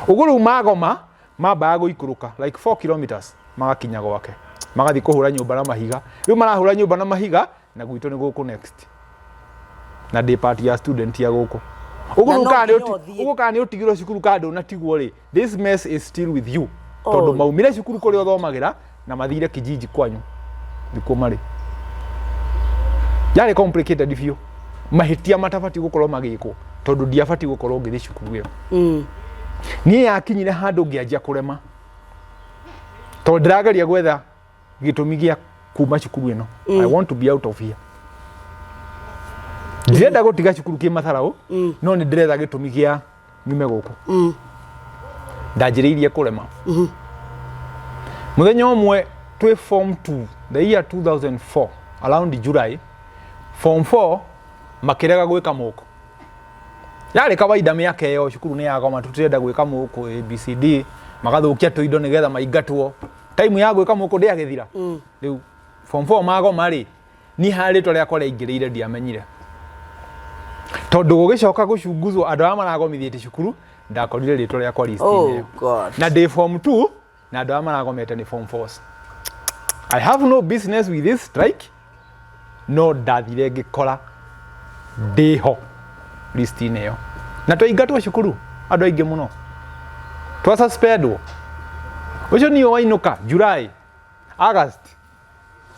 Ũguo rĩu magoma mambaga gũikũrũka like 4 kilometers magakinya gwake, magathiĩ kũhũra nyũmba na mahiga. Rĩu marahũra nyũmba na mahiga na gwitũ nĩ gũkũ next, na ndĩ part ya student ya gũkũ. Ũguo Na rĩu no kana nĩ nginya ũthiĩ. Ũguo kana nĩ ũtigirwo cukuru kana ndũnatigwo rĩ, this mess is still with you, tondũ Oh. maumire cukuru kũrĩa ũthomagĩra na mathire kijiji kwanyu nĩkuo marĩ. Yarĩ complicated biũ, mahĩtia matabatiĩ gũkorwo magĩkwo, tondũ ndiabatiĩ gũkorwo ngĩthiĩ cukuru ĩyo. Niĩ yakinyire handũ ngĩanjia kũrema, tondũ ndĩrageria gwetha gĩtũmi gĩa kuma cukuru ĩno. I want to be out of here. Ndirenda gũtiga cukuru kĩ matharaũ, no nĩ ndĩretha gĩtũmi gĩa nyume gũkũ. Ndanjĩrĩirie kũrema mũthenya ũmwe twĩ form 2, the year 2004, around July. Form 4 makĩrega gwĩka mũko. Yarĩ kawaida mĩaka ĩyo, cukuru nĩ yagoma, tũtirenda gwĩka mũko ABCD, magathũkia tũindo nĩgetha maingatwo. Time ya gwĩka mũko ndĩagĩthira. Rĩu form 4 magoma rĩ, niĩ harĩa rĩtwa rĩakwa rĩaingĩrĩire ndiamenyire, tondũ gũgĩcoka gũcunguzwo andũ arĩa maragomithĩtie cukuru, ndakorire rĩtwa rĩakwa list-inĩ Oh ĩyo. God. Na ndĩ form 2 na andũ arĩa maragomete nĩ form 4. I have no business with this strike, no ndathire ngĩkora ndĩho list-inĩ ĩyo, na twaingatwo cukuru andũ aingĩ mũno, twa suspendwo. Ũcio niĩ wainũka July, August,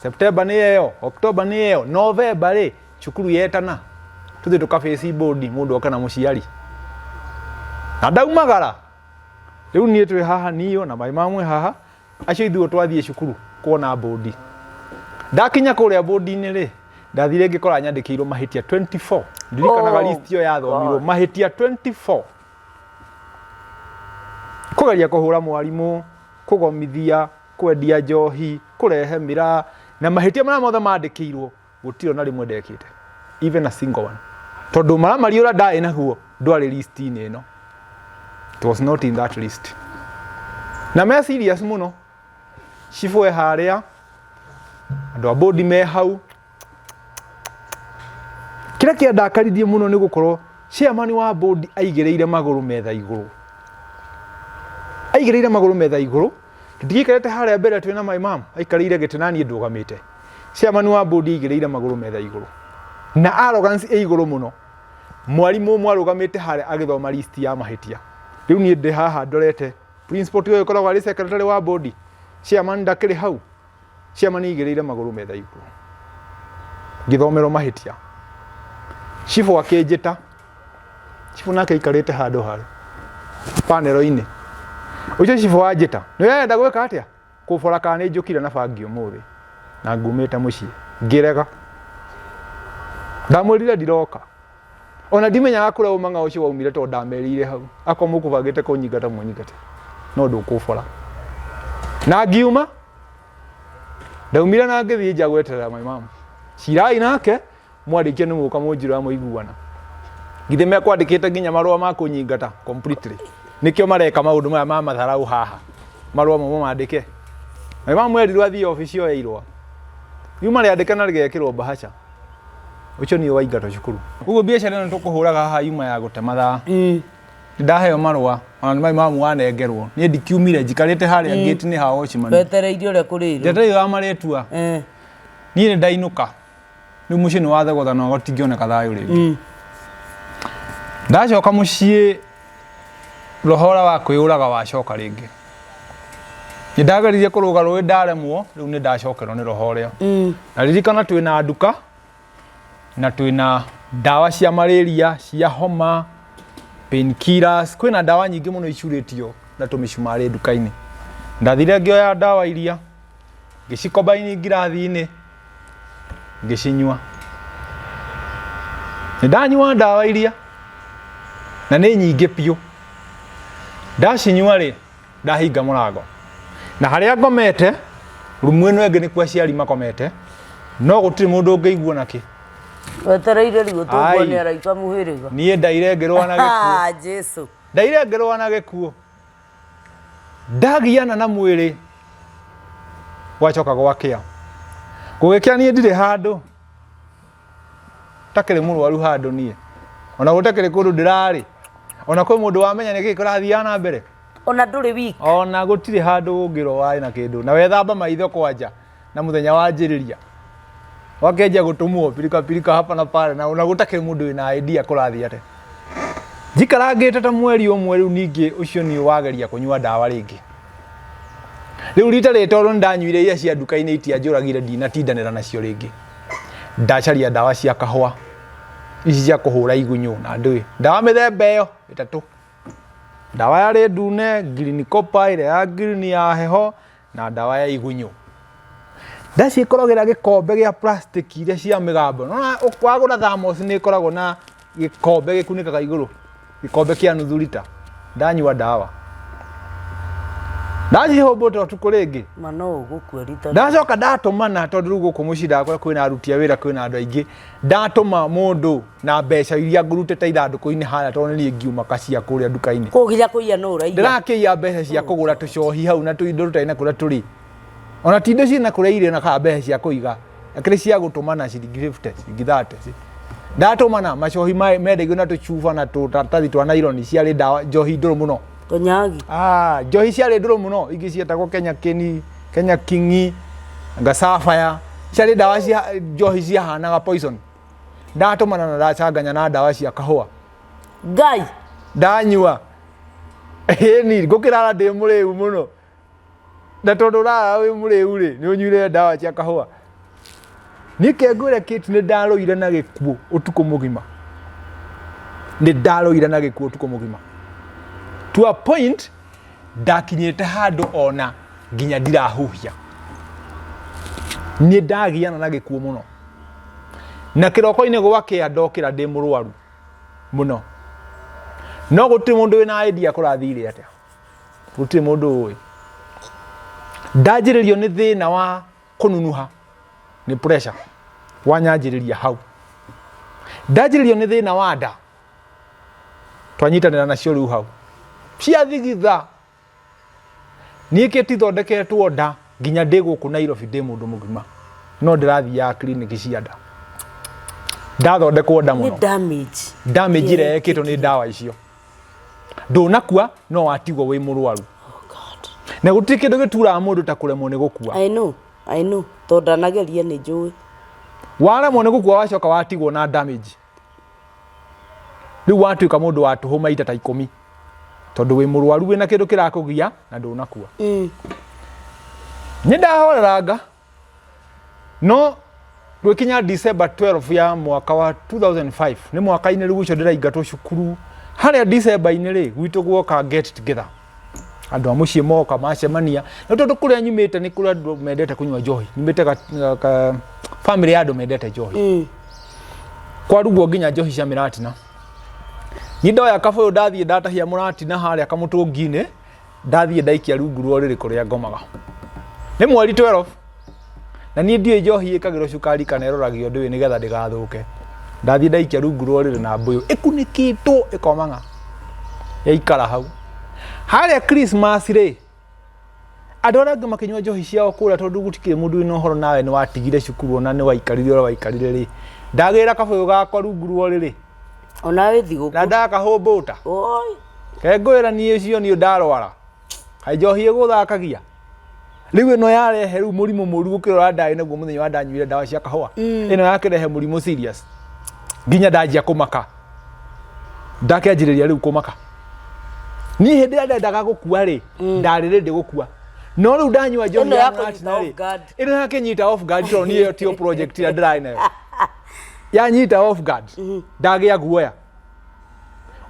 September nĩ ĩyo, October nĩ ĩyo, November rĩ, cukuru yetana tũthiĩ tũkabaci board, mũndũ oke na mũciari, na ndaumagara. Rĩu niĩ twĩ haha niyo na maĩ mamwe haha, acio ithuĩ twathiĩ cukuru kuona board. Ndakinya kũrĩa board-inĩ rĩ, ndathire ngĩkora nyandĩkĩirwo mahĩtia 24. Ndirikanaga Oh, list ĩyo yathomirwo God. mahĩtia 24, kũgeria kũhũra mwarimũ, kũgomithia, kwendia njohi, kũrehe mĩraa, na mahĩtia marĩa mothe mandĩkĩirwo gũtirĩ ona rĩmwe ndekĩte, even a single one, tondũ maramari ũrĩa ndarĩ naguo ndwarĩ list-inĩ ĩno. It was not in that list. Na me serious mũno, cibũ e harĩa, andũ a board me hau. Kĩrĩa kĩandakaririe mũno nĩ gũkorwo chairman wa board aigĩrĩire magũrũ metha igũrũ, aigĩrĩire magũrũ metha igũrũ. Tũtigĩikarĩte harĩa mbere twĩna my mom, aikarĩire gĩtĩ na niĩ ndũgamĩte. Chairman wa board aigĩrĩire magũrũ metha igũrũ na arrogance ĩ igũrũ mũno. Mwarimũ ũmwe arũgamĩte harĩa agĩthoma list ya mahĩtia. Rĩu niĩ ndĩ haha ndorete principal, tiwe ũkoragwo arĩ secretary wa board? Chairman ndakĩrĩ hau. Chairman aigĩrĩire magũrũ metha igũrũ ngĩthomerwo mahĩtia. Cibũ akĩnjĩta. Cibũ nake aikarĩte handũ harĩ panelo-inĩ. Ũcio cibũ wanjĩta nĩ arenda gwĩka atĩa? Kũbora kana nĩ njũkire na bangi ũmũthĩ na ngumĩte mũciĩ. Ngĩrega, ndamwĩrire ndiroka, ona ndimenyaga kũrĩa ũmang'a ũcio waumire, tondũ ndamerĩire hau akorwo mũkũbangĩte kũnyingata mũnyingate, no ndũkũbora. Na ngiuma, ndaumire na ngĩthiĩ nja gweterera my mom. Cirai nake mwarĩkia nĩ mũka mũnjĩra mũiguana. Githĩ mekwandĩkĩte nginya marũa ma kũnyingata completely? Nĩkĩo mareka maũndũ maya ma matharau haha, marũa mo mandĩke. My mom erirwo athiĩ obici oe irũa riuma rĩandĩke na rĩgekĩrwo mbahaca. Ũcio nĩwe waingatwo cukuru. Ũguo biacara ĩno tũkũhũraga haha yuma ya gũte mathaa. Ndaheo marũa ona nĩ my mom wanengerwo, niĩ ndikiumire, njikarĩte harĩa gate-inĩ ha watchman. Wetereire ũrĩa kũrĩrwo. Njetereire wa marĩtua. Niĩ nĩ ndainũka. Rĩu mũciĩ nĩ wathogothanwo, gũtingĩoneka thayũ rĩngĩ. Ndacoka mũciĩ, roho ũrĩa wa kwĩyũraga wacoka rĩngĩ. Nĩ ndageririe kũrũga rũĩ ndaremwo, rĩu nĩ ndacokerwo nĩ roho ũrĩa. Na ririkana twĩna nduka na twĩna ndawa cia malaria, cia homa. Painkillers, kwĩna ndawa nyingĩ mũno icurĩtio na tũmĩcumarĩ nduka-inĩ. Ndathire ngĩoya ndawa iria, ngĩcikombaini ngirathi-inĩ, ngĩcinyua. Nĩ ndanyua ndawa iria, na nĩ nyingĩ biũ. Ndacinyua rĩ, ndahinga mũrango. Na harĩa ngomete, rumu ĩno ĩngĩ nĩkuo aciari makomete, no gũtirĩ mũndũ ũngĩigua nakĩ. Wetereire rĩu ũtũngwo Ai. nĩ araika mũhĩrĩga. Niĩ ndaire ngĩrũa na gĩkuũ. Ah, Jesu. Ndaire ngĩrũa na gĩkuũ. Ndagiana na mwĩrĩ gwacoka gwakĩa. Gũgĩkĩa niĩ ndirĩ handũ takĩrĩ mũrwaru handũ niĩ. Ona gũtakĩrĩ kũndũ ndĩrarĩ. Ona kwĩ mũndũ wamenya nĩkĩ kĩrathiaga na mbere. Ona ndũrĩ wiki. Ona gũtirĩ handũ ũngĩrwo warĩ na kĩndũ. Na wethamba maitho kwanja na mũthenya wanjĩrĩria. Wakenjia gũtũmwo pirika pirika hapa na pale na ona gũtakĩrĩ mũndũ wĩna idea kũrathiĩ atĩa. Njikarangĩte ta mweri ũmwe rĩu ningĩ ũcio nĩ wageria kũnyua ndawa rĩngĩ. Rĩu rita rĩrĩ tondũ nĩndanyuire iria cia nduka-inĩ itianjũragire ndinatindanĩra nacio rĩngĩ. Ndacaria ndawa cia kahũa ici cia kũhũra igunyũ na ndũĩ. Ndawa mĩthemba ĩyo ĩtatũ. Ndawa yarĩ ndune, green copper ĩrĩa ya green ya heho na ndawa ya igunyũ. Ndaciĩkoragĩra gĩkombe gĩa plastic iria cia mĩgambo. Nĩwona wagũra thermos nĩ ĩkoragwo na gĩkombe gĩkunĩkaga igũrũ, gĩkombe kĩa nuthu rita. Ndanyua ndawa. Ndacihũmbũta ũtukũ rĩngĩ. Ma no ũgũkua rita. Ndacoka ndatũmana tondũ rĩu gũkũ mũciĩ ndakora kwĩna aruti a wĩra kwĩna andũ aingĩ. Ndatũma mũndũ na mbeca iria ngũrutĩte ithandũkũ-inĩ harĩa tondũ nĩ niĩ ngiuma kacia kũrĩa nduka-inĩ. Kũu nginya kũiya no ũraiya. Ndĩrakĩiya mbeca cia kũgũra tũcohi hau na tũindo tũtarĩ na kũrĩa tũrĩ. Ona ti indo ciĩna kũrĩa irĩ na kana mbeca cia kũiga. Akĩrĩ cia gũtũmana ciringi 50, ciringi 30. Ndatũmana macohi mendagio na tũcuba na tũratathi twa naironi ciarĩ ndawa njohi ndũrũ mũno. Konyagi. Ah, njohi ciarĩ ndũrũ mũno ingĩ cietagwo Kenya Keni, Kenya Kingi, Gasafaya. Ciarĩ ndawa cia njohi ciahanaga poison. Ndatũmana na ndacanganya na ndawa cia kahũa. Ngai. Ndanyua. Ĩni, ngũkĩrara ndĩ mũrĩu mũno. Na tondũ ũrara wĩ mũrĩu rĩ, nĩ ũnyuire ndawa cia kahũa. Niĩ ke ngwĩre Kate nĩ ndarũire na gĩkuũ ũtukũ mũgima. Nĩ ndarũire na gĩkuũ ũtukũ mũgima. To a point ndakinyĩte handũ ona nginya ndirahuhia. Nĩ ndagiana na gĩkuũ mũno. Na kĩroko-inĩ gwakĩa ndokĩra ndĩ mũrwaru mũno. No gũtirĩ mũndũ wĩna idea kũrathire atĩa. Gũtirĩ mũndũ ũĩ. Ndanjĩrĩrio nĩ thĩna wa kũnunuha nĩ pressure wanyanjĩrĩria hau. Ndanjĩrĩrio nĩ thĩna wa nda twanyitanĩra nacio rĩu hau ciathigitha. Niĩ kĩ tithondeketwo nda nginya ndĩ gũkũ Nairobi ndĩ mũndũ mũgima no ndĩrathiaga clinic cia nda. Ndathondekwo nda Nĩ mũno. damage. Damage ĩrĩa yekĩtwo nĩ ndawa icio. Ndũnakua no watigwo wĩ mũrwaru. Oh God. Na gũtirĩ kĩndũ gĩturaga mũndũ ta kũremwo nĩ gũkua. I know. I know. Tondũ ndanageria nĩ njũĩ. Waremwo nĩ gũkua wacoka watigwo na damage. Rĩu watuĩka mũndũ wa tũhũ maita ta ikũmi. Tondũ wĩ mũrwaru wĩna kĩndũ kĩrakũgia na ndũnakua. Nĩ ndahoreranga no gwĩkinya December 12 ya mwaka wa 2005 nĩ mwaka-inĩ rĩu ũcio ndĩraingatwo cukuru harĩa December-inĩ rĩ gwitũ guoka get together andũ a mũciĩ moka macemania na tondũ kũrĩa nyumĩte nĩ kũrĩa andũ mendete kũnyua njohi nyumĩte ka family ya andũ mendete njohi kwarugwo nginya njohi cia mĩratina niĩ ndoya kabũyũ ndathiĩ ndatahia mũratina harĩa kamũtũngi-inĩ ndathiĩ ndaikia rungu rwa ũrĩrĩ kũrĩa ngomaga nĩ mweri 12 na niĩ ndiũĩ njohi ĩkagĩrwo cukari kana ĩroragio ndũĩ nĩgetha ndĩgathũke ndathiĩ ndaikia rungu rwa ũrĩrĩ na mbũyũ ĩkunĩkĩtwo ĩkomang'a yaikara hau harĩa Christmas rĩ andũ arĩa angĩ makĩnyua njohi ciao kũrĩa tondũ gũtikĩrĩ mũndũ wĩna ũhoro nawe nĩ watigire cukuru ona nĩ waikarire ũrĩa waikarire rĩ ndagĩra kabũyũ gakwa rungu rwa ũrĩrĩ Ona wĩ thigũkũ. na ndakahũmbũta Oi. kengwĩra niĩ ũcio niĩ ndarwara kaĩ njohi ĩgũthakagia rĩu ĩno yarehe rĩu mũrimũ mũru gũkĩra ũrĩa ndarĩ naguo mũthenya wa ndanyuire ndawa cia kahũa ĩno yakĩrehe mũrimũ serious nginya ndanjia kũmaka ndakĩanjĩrĩria rĩu kũmaka niĩ hĩndĩ ĩrĩa ndendaga gũkua rĩ ndarĩ ready gũkua no rĩu ndanyua njohi Ĩno ya yakũnyita mũratina rĩ off guard. ĩno yakĩnyita off guard tondũ niĩ ĩyo tiyo project ĩrĩa ndĩrarĩ nayo yanyita off guard ndagĩa guoya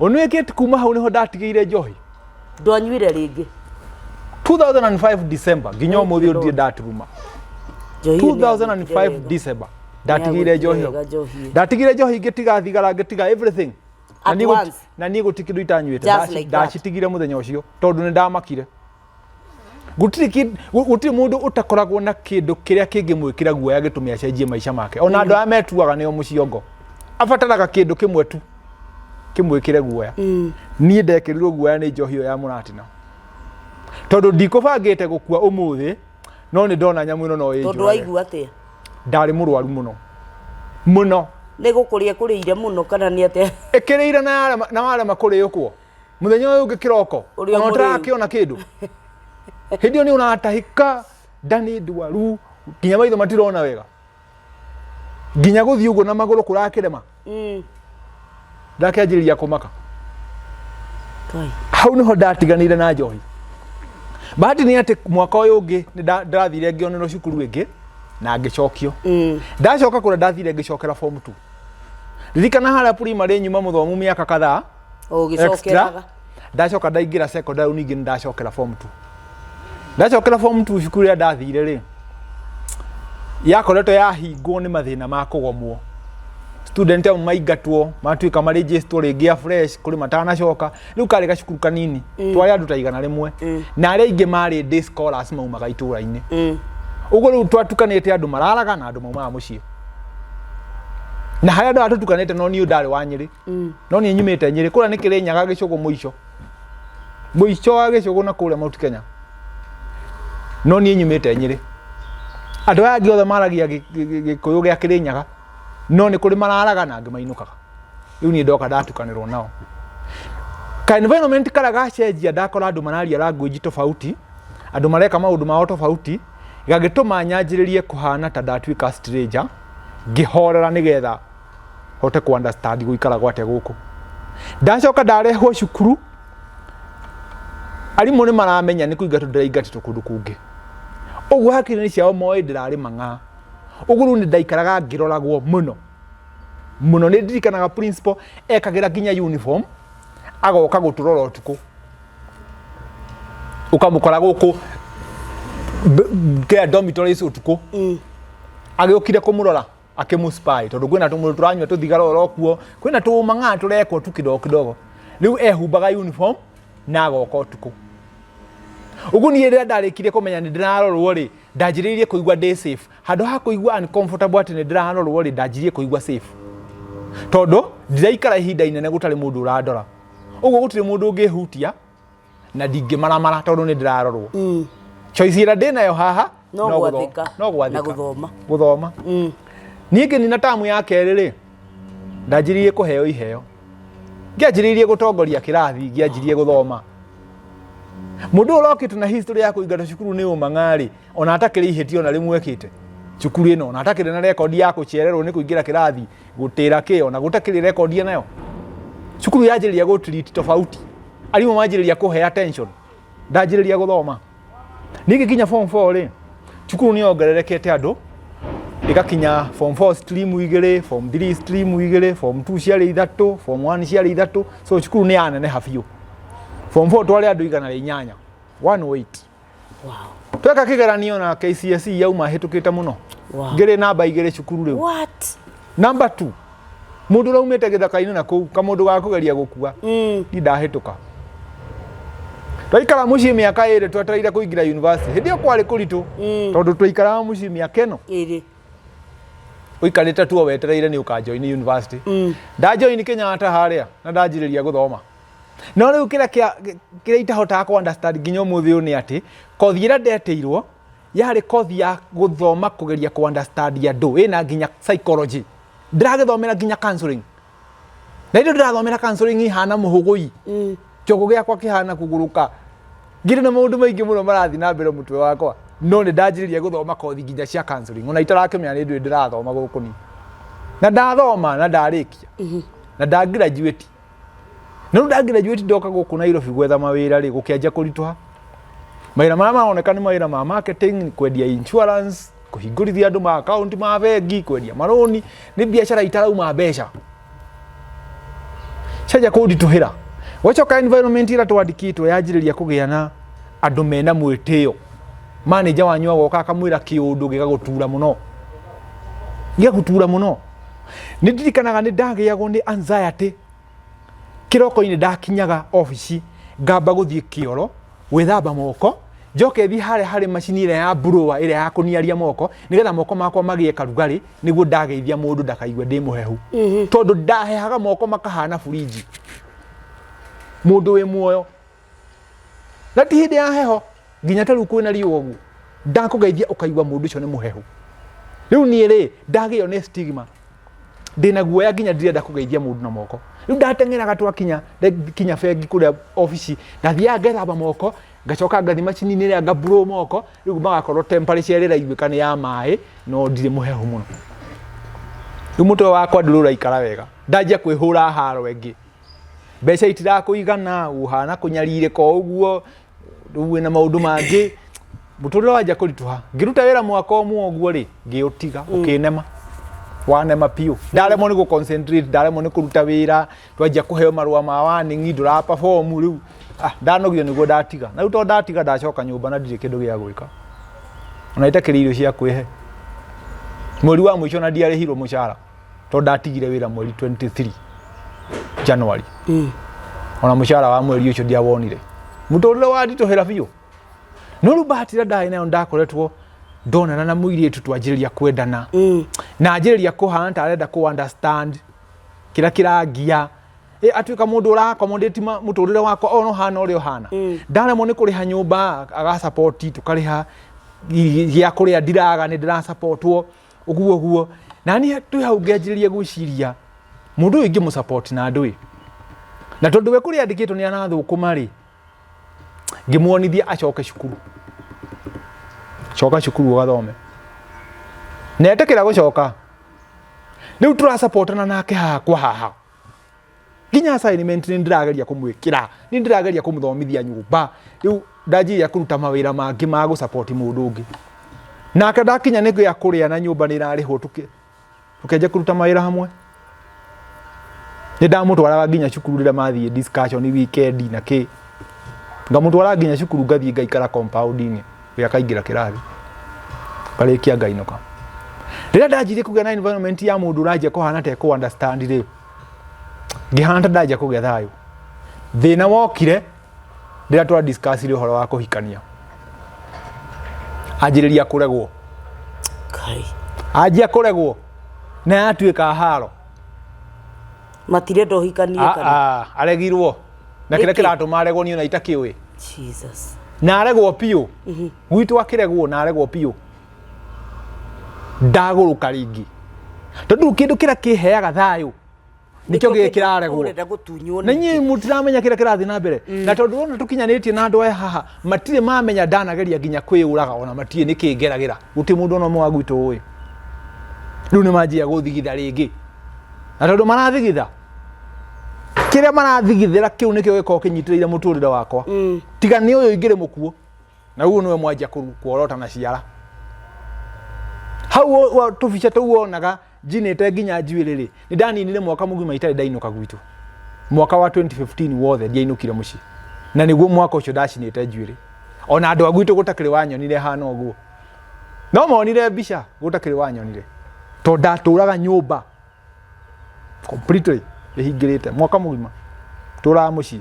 Ũnĩkĩte kuma hau nĩho ndatigĩire njohi. Ndwanyuire rĩngĩ? 2005 December nginya Thank ũmũthĩ you, ũyũ ndirĩ Lord. ndaturuma. Njohi ĩyo nĩ yagwĩkire 2005 wega. December ndatigire njohi Nĩyagwĩkire wega njohi ĩyo. Ndatigire njohi, ngĩtiga thigara, ngĩtiga everything. Na At niĩ once. Na niĩ gũtirĩ kĩndũ itanyuĩte. Just like that. Ndacitigire mũthenya ũcio tondũ nĩ ndamakire. Gũtirĩ mũndũ ũtakoragwo na kĩndũ kĩrĩa kĩngĩmwĩkĩra guoya gĩtũme acenjie maica make. Ona andũ arĩa metuaga nĩo mũciongo, abataraga kĩndũ kĩmwe tu kĩmwĩkĩre guoya. Niĩ ndekĩrirwo guoya nĩ njohi ĩyo ya mũratina, tondũ ndikũbangĩte gũkua ũmũthĩ, no nĩ ndona nyamũ ĩno no Tondũ ĩnjũrage. Waigua atĩa? Ndarĩ mũrwaru mũno mũno. Nĩ gũkũrĩa kũrĩire mũno kana nĩ atĩa? Ĩkĩrĩire na yarema, na warema kũrĩũkwo mũthenya ũyũ ũngĩ kĩroko Ũrĩa ona mũrĩu. ũtarakĩona kĩndũ, hĩndĩ ĩyo nĩ ũratahĩka, nda nĩ ndwaru, nginya maitho matirona wega, nginya gũthiĩ ũguo na magũrũ kũrakĩrema. Ndakĩanjĩrĩria kũmaka. Kai. Hau nĩho ndatiganĩire na njohi. Bahati nĩ atĩ mwaka ũyũ ũngĩ nĩ ndĩrathire ngĩonerwo cukuru ĩngĩ na ngĩcokio. Ndacoka kũrĩa ndathire ngĩcokera form 2. Ririkana harĩa primary nyuma mũthomu mĩaka kadhaa Ũgĩcokeraga. Extra. Ndacoka ndaingĩra secondary, ningĩ nĩ ndacokera form 2. Ndacokera form 2, cukuru ĩrĩa ndathire rĩ, yakoretwo yahingwo nĩ mathĩna ma kũgomwo. Student amwe maingatwo, matuĩka marĩnjĩstwo rĩngĩ afresh, kũrĩ matanacoka. Rĩu karĩ gacukuru kanini, twarĩ andũ ta 100, na arĩa aingĩ marĩ day scholars, maumaga itũra-inĩ. Ũguo rĩu twatukanĩte andũ mararaga na andũ maumaga mũciĩ na harĩa andũ aya tũtukanĩte. No niĩ ndarĩ wa Nyĩrĩ, no niĩ nyumĩte Nyĩrĩ kũrĩa nĩ Kĩrĩnyaga, gĩcũgũ, mũico mũico wa gĩcũgũ na kũrĩa Mount Kenya, no niĩ nyumĩte Nyĩrĩ. Andũ aya angĩ othe maragia Gĩkũyũ gĩa Kĩrĩnyaga, no nĩ kũrĩ mararaga na angĩ mainũkaga. Rĩu niĩ ndoka ndatukanĩrwo nao ka environment karĩa gacenjia, ndakora andũ mararia language tofauti, andũ mareka maũndũ mao tofauti, gagĩtũma nyanjĩrĩrie kũhana ta ndatuĩka stranger. Ngĩhorera nĩgetha hote ku understand gũikara gwate gũkũ. Ndacoka ndarehwo cukuru, arimũ nĩ maramenya nĩ kũingatwo ndĩraingatĩtwo kũndũ kũngĩ, ũguo hakiri-inĩ ciao moĩ ndĩrarĩ mang'aa. Ũguo rĩu nĩ ndaikaraga ngĩroragwo mũno mũno. Nĩ ndirikanaga principal ekagĩra nginya uniform agoka gũtũrora ũtukũ, ũkamũkora gũkũ kĩa dormitories ũtukũ, agĩũkire kũmũrora, akĩmũ-spy, tondũ kwĩna tũmũndũ tũranyua tũthigara oro kuo, kwĩna tũmang'aa tũrekwo tu kidogo kidogo. Rĩu ehumbaga uniform na agoka ũtukũ. Ũguo niĩ rĩrĩa ndarĩkirie kũmenya nĩ ndĩrarorwo rĩ, ndanjĩrĩirie kũigua ndĩ safe. Handũ ha kũigua uncomfortable atĩ nĩ ndĩrarorwo rĩ, ndanjirie kũigua safe, tondũ ndiraikara ihinda inene gũtarĩ mũndũ ũrandora. Ũguo gũtirĩ mũndũ ũngĩhutia na ndingĩmaramara tondũ nĩ ndĩrarorwo. Choice ĩrĩa ndĩnayo haha No gwathĩka no na gwathĩka gũthoma. Gũthoma. Niĩ ngĩnina tamu ya kerĩ rĩ, ndanjĩrĩirie kũheo iheo, ngĩanjĩrĩirie gũtongoria kĩrathi, ngĩanjirie gũthoma. Mũndũ ũyũ ũrokĩte na history ya kũingatwo cukuru nĩ ũmang'a rĩ, ona atakĩrĩ ihĩtia ona rĩmwe ekĩte cukuru ĩno, ona atakĩrĩ na rekondi ya gũcererwo nĩ kũingĩra kĩrathi, gũtĩra kĩ, ona gũtakĩrĩ rekondi nayo, cukuru yanjĩrĩria gũ treat tofauti, arimũ manjĩrĩria kũhe attention, ndanjĩrĩria gũthoma. Ningĩ kinya form 4 rĩ, cukuru nĩ yongererekete andũ, ĩgakinya form 4 stream igĩrĩ, form 3 stream igĩrĩ, form 2 ciarĩ ithatũ, form 1 ciarĩ ithatũ, so cukuru nĩ yaneneha biũ. Form 4 twarĩ andũ 108, 108. Tweka kĩgeranio na KCSE yauma hĩtũkĩte mũno. Ngĩrĩ namba 2 cukuru rĩu. What? Namba 2, mũndũ ũraumĩte gĩthaka-inĩ na kũu, kamũndũ ga kũgeria gũkua. Ni ndahĩtũka. Twaikara mũciĩ mĩaka 2 twetereire kũingĩra university. Hĩndĩ ĩyo kwarĩ kũritũ, tondũ twaikaraga mũciĩ mĩaka ĩno 2. Ũikarĩte tu o wetereire nĩ ũkajoin university. Ndajoin Kenyatta harĩa na ndanjĩrĩria gũthoma, no rĩu kĩrĩa kĩrĩa itahotaga kũ understand nginya ũmũthĩ ũyũ nĩ atĩ kothi ĩrĩa ndetĩirwo yarĩ kothi ya gũthoma kũgeria kũ understand andũ, ĩna nginya psychology, ndĩragĩthomera nginya counseling, na indo ndĩrathomera counseling ihana mũhũgũi. Kĩongo gĩakwa kĩhana kũgũrũka, ngĩrĩ na maũndũ maingĩ mũno marathiĩ na mbere mũtwe wakwa, no nĩ ndanjĩrĩria gũthoma kothi nginya cia counseling ona itarakĩmenya nĩ ndũĩ ndĩrathoma gũkũ ni. Na ndathoma na ndarĩkia na ndagraduate, na rĩu ndagraduate ndoka gũkũ Nairobi gwetha mawĩra rĩ, gũkĩanjia kũritũha. Mawĩra marĩa maroneka nĩ mawĩra ma marketing, kwendia insurance, kũhingũrithia andũ ma account ma bengi, kwendia marũni, nĩ biacara itarauma mbeca. Cianjia kũnditũhĩra. Gwacoka environment ĩrĩa twandĩkĩtwo yanjĩrĩria kũgĩa na andũ mena mwĩtĩo. Manager wanyu agoka akamwĩra kĩũndũ gĩgagũtura mũno. Gĩgagũtura mũno. Nĩ ndirikanaga nĩ ndagĩagwo nĩ anxiety kĩroko-inĩ ndakinyaga obici ngamba gũthiĩ kĩoro gwĩthamba moko njoke thiĩ harĩa harĩ macini ĩrĩa ya blower ĩrĩa ya kũniaria moko nĩgetha moko makwa magĩe karugarĩ nĩguo ndageithia mũndũ ndakaigue ndĩ mũhehu tondũ ndahehaga moko makahana burinji mũndũ wĩ muoyo na ti hĩndĩ ya heho nginya ta rĩu kwĩna riũa ũguo ndakũgeithia ũkaigua mũndũ ũcio nĩ mũhehu rĩu niĩ rĩ ndagĩo nĩ stigma ndĩna guoya nginya ndirenda kũgeithia mũndũ na moko rĩu ndateng'eraga twakinya kinya bengi kũrĩa obici ndathiaga ngethamba moko ngacoka ngathi macini-inĩ ĩrĩa ngablow moko rĩu magakorwo temperature ĩrĩa ĩraiguĩka nĩ ya maĩ no ndirĩ mũhehu mũno rĩu mũtwe wakwa ndũrĩ ũraikara wega ndanjia kwĩhũra haro ĩngĩ mbeca itirakũigana ũhana kũnyarirĩka o ũguo rĩu wĩna maũndũ mangĩ mũtũrĩre wanjia kũritũha ngĩruta wĩra mwaka ũmwe ũguo rĩ ngĩũtiga ũkĩnema wanema biũ ndaremwo nĩ gũ concentrate ndaremwo nĩ kũruta wĩra twanjia kũheo marũa ma warning ndũra perform rĩu ah, ndanogio nĩguo ndatiga na rĩu tondũ ndatiga ndacoka nyũmba na ndirĩ kĩndũ gĩa gwĩka ona itakĩrĩ irio cia kwĩhe mweri wa mũico na ndiarĩhirwo mũcara tondũ ndatigire wĩra mweri 23 January ona mũcara wa mweri ũcio ndiawonire mũtũrĩre wanditũhĩra biũ no rĩu bahati ĩrĩa ndarĩ nayo ndakoretwo ndonana na mũirĩtu twanjĩrĩria kwendana na anjĩrĩria kũhana ta arenda kũ understand kĩrĩa kĩrangia ĩ atuĩka mũndũ ũra accommodate mũtũrĩre wakwa ona ũhana ũrĩa ũhana ndaremwo nĩ kũrĩha nyũmba agasupport tũkarĩha gĩa kũrĩa ndiraga nĩ ndĩrasupportwo ũguo ũguo na niĩ twĩ hau ngĩanjĩrĩria gwĩciria mũndũ ũyũ ingĩmũ na ndũĩ na tondũ we kũrĩa andĩkĩtwo nĩ arathũkũma rĩ ngĩmuonithia acoke cukuru coka cukuru ũgathome na etĩkĩra gũcoka rĩu tũrasupportana nake haha kwa haha nginya assignment nĩ ndĩrageria kũmwĩkĩra nĩ ndĩrageria kũmũthomithia nyũmba rĩu ndanjiria kũruta mawĩra mangĩ ma gũsupport mũndũ ũngĩ nake ndakinya nĩ gĩa kũrĩa na nyũmba nĩ ĩrarĩhwo tũkĩanjia kũruta mawĩra hamwe nĩ ndamũtwaraga nginya cukuru rĩrĩa mathiĩ discussion weekend na kĩ ngamũtwara nginya cukuru ngathiĩ ngaikara compound-inĩ we akaingĩra kĩrathi ngarĩkia ngainũka rĩrĩa ndanjirie kũgĩa na environment ya mũndũ ũranjia kũhana ta ekũ understand rĩ ngĩhana ta ndanjia kũgĩa thayũ thĩna wokire rĩrĩa twa discussire ũhoro wa kũhikania anjĩrĩria kũregwo Kai. anjia kũregwo na yatuĩka haro Matirenda ũhikanie Ah, kana. ah, aregirwo na kĩrĩa Nĩkĩ? kĩratũma aregwo niĩ ona itakĩũĩ Jesus. na aregwo biũ gwitũ akĩregwo na aregwo biũ ndagũrũka rĩngĩ tondũ kĩndũ kĩrĩa kĩheaga thayũ nĩkĩo gĩkĩ kĩraregwo Ũrenda gũtunywo na inyuĩ mũtiramenya kĩrĩa kĩrathiĩ na mbere na tondũ ona tũkinyanĩtie na andũ aya haha matirĩ mamenya ndanageria nginya kwĩyũraga ona matirĩ nĩkĩ ngeragĩra gũtirĩ mũndũ ona ũmwe wa gwitũ ũĩ rĩu nĩ manjia gũthigitha rĩngĩ na tondũ marathigitha kĩrĩa marathigithĩra kĩu nĩkĩo gĩkoragwo kĩnyitĩrĩire mũtũrĩre wakwa tiga nĩ ũyũ ingĩrĩ mũkuũ na ũguo nĩwe mwanjia kuorota na ciara hau tũbica tũu wonaga njinĩte nginya njuĩrĩ rĩ nĩ ndaninire mwaka mũgima itarĩ ndainũka gwitũ mwaka wa 2015 wothe ndiainũkire mũciĩ na nĩguo mwaka ũcio ndacinĩte njuĩrĩ ona andũ a gwitũ gũtakĩrĩ wanyonire hana ũguo no monire mbica gũtakĩrĩ wanyonire tondũ ndatũraga nyũmba completely ĩhingĩrĩte mwaka mũgima tũraga mũciĩ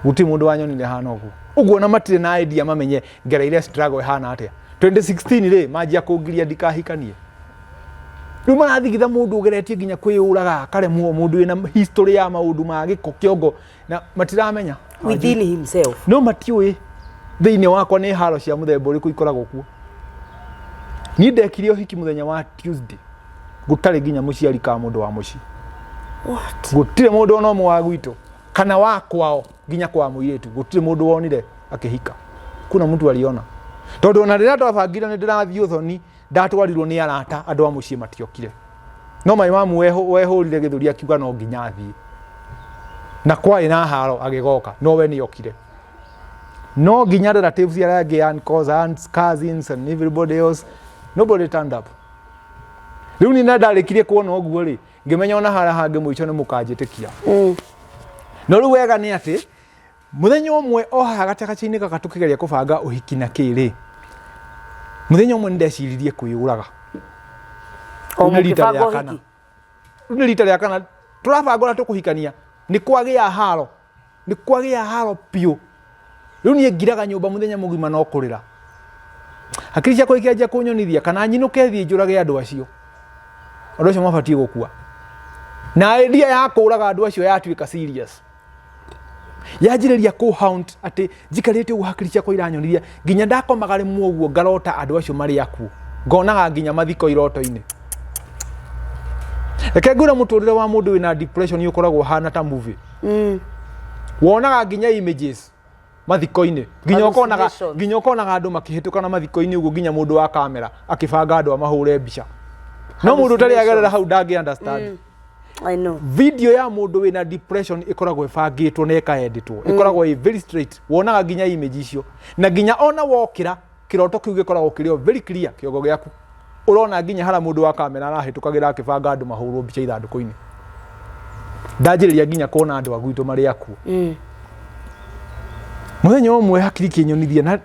gũtirĩ mũndũ wanyonire hana ũguo ũguo na matirĩ na idea mamenye ngereire struggle ĩhana atĩa 2016 rĩ manjia kũngiria ndikahikanie rĩu marathigitha mũndũ ũgeretie nginya kwĩyũraga akaremwo mũndũ wĩna history ya maũndũ ma gĩko kĩongo na matiramenya Within himself. No matiũĩ thĩinĩ wakwa nĩ haro cia mũthemba ũrĩkũ ikoragwo kuo niĩ ndekire ũhiki mũthenya wa Tuesday gũtarĩ nginya mũciari ka mũndũ wa mũciĩ What? Gũtirĩ mũndũ ona ũmwe wa gwitũ kana wa kwao nginya kwa mũirĩtu gũtirĩ mũndũ wonire akĩhika kuna mtu aliona tondũ ona rĩrĩa twabangire nĩ ndĩrathiĩ ũthoni ndatwarirwo nĩ arata andũ a mũciĩ matiokire no my mamu wehũrire gĩthũri akiuga no nginya athiĩ na kwarĩ na haro agĩgoka no we nĩ okire no nginya relatives arĩa angĩ uncles, aunts, cousins and everybody else, nobody turned up. Rĩu niĩ na ndarĩkirie kuona ũguo rĩ Ngĩmenya ona harĩa hangĩ mũico nĩ mũkanjĩtĩkia. No rĩu wega nĩ atĩ mũthenya ũmwe o haha gatagatĩ-inĩ gaka tũkĩgeria kũbanga ũhiki na kĩrĩ, mũthenya ũmwe nĩ ndeciririe kwĩyũraga. O Rĩu nĩ rita mũkĩbanga rĩa kana. ũhiki? Rĩu nĩ rita rĩa kana tũrabanga ũrĩa tũkũhikania, nĩ kwagĩa haro, nĩ kwagĩa haro biũ. Rĩu niĩ ngiraga nyũmba mũthenya mũgima no kũrĩra. Hakiri ciakwa ikĩanjia kũnyonithia kana nyinũke thiĩ njũrage andũ acio. Andũ acio mabatiĩ gũkua. Na idea ya kũraga andũ acio yatuĩka serious. Yanjĩrĩria kũ haunt atĩ njikarĩte ũguo hakiri ciakwa iranyonithia nginya ndakomaga rĩmwe ũguo ngarota andũ acio marĩ akuũ. Ngonaga nginya mathiko iroto-inĩ. Reke ngwĩre mũtũrĩre wa mũndũ wĩna depression ũkoragwo ũhana ta movie. Wonaga nginya images mathiko-inĩ, nginya ũkonaga Hallucinations. nginya ũkonaga andũ makĩhĩtũka na mathiko-inĩ ũguo, nginya mũndũ wa kamera akĩbanga andũ amahũre mbica. No mũndũ ũtarĩ agerera hau ndangĩ understand. I know. Video ya mũndũ wĩna depression ĩkoragwo ĩbangĩtwo na ĩkaendetwo, ĩkoragwo ĩ very straight. Wonaga nginya image icio, na nginya ona wokĩra kĩroto kĩu gĩkoragwo kĩrĩ o very clear kĩongo gĩaku. Ũrona nginya harĩa mũndũ wa kamera arahĩtũkagĩra akĩbanga andũ mahũrwo mbica ithandũkũ-inĩ. Ndanjĩrĩria nginya kuona andũ a gwitũ marĩ akuũ. Mũthenya ũmwe hakiri kĩnyonithia na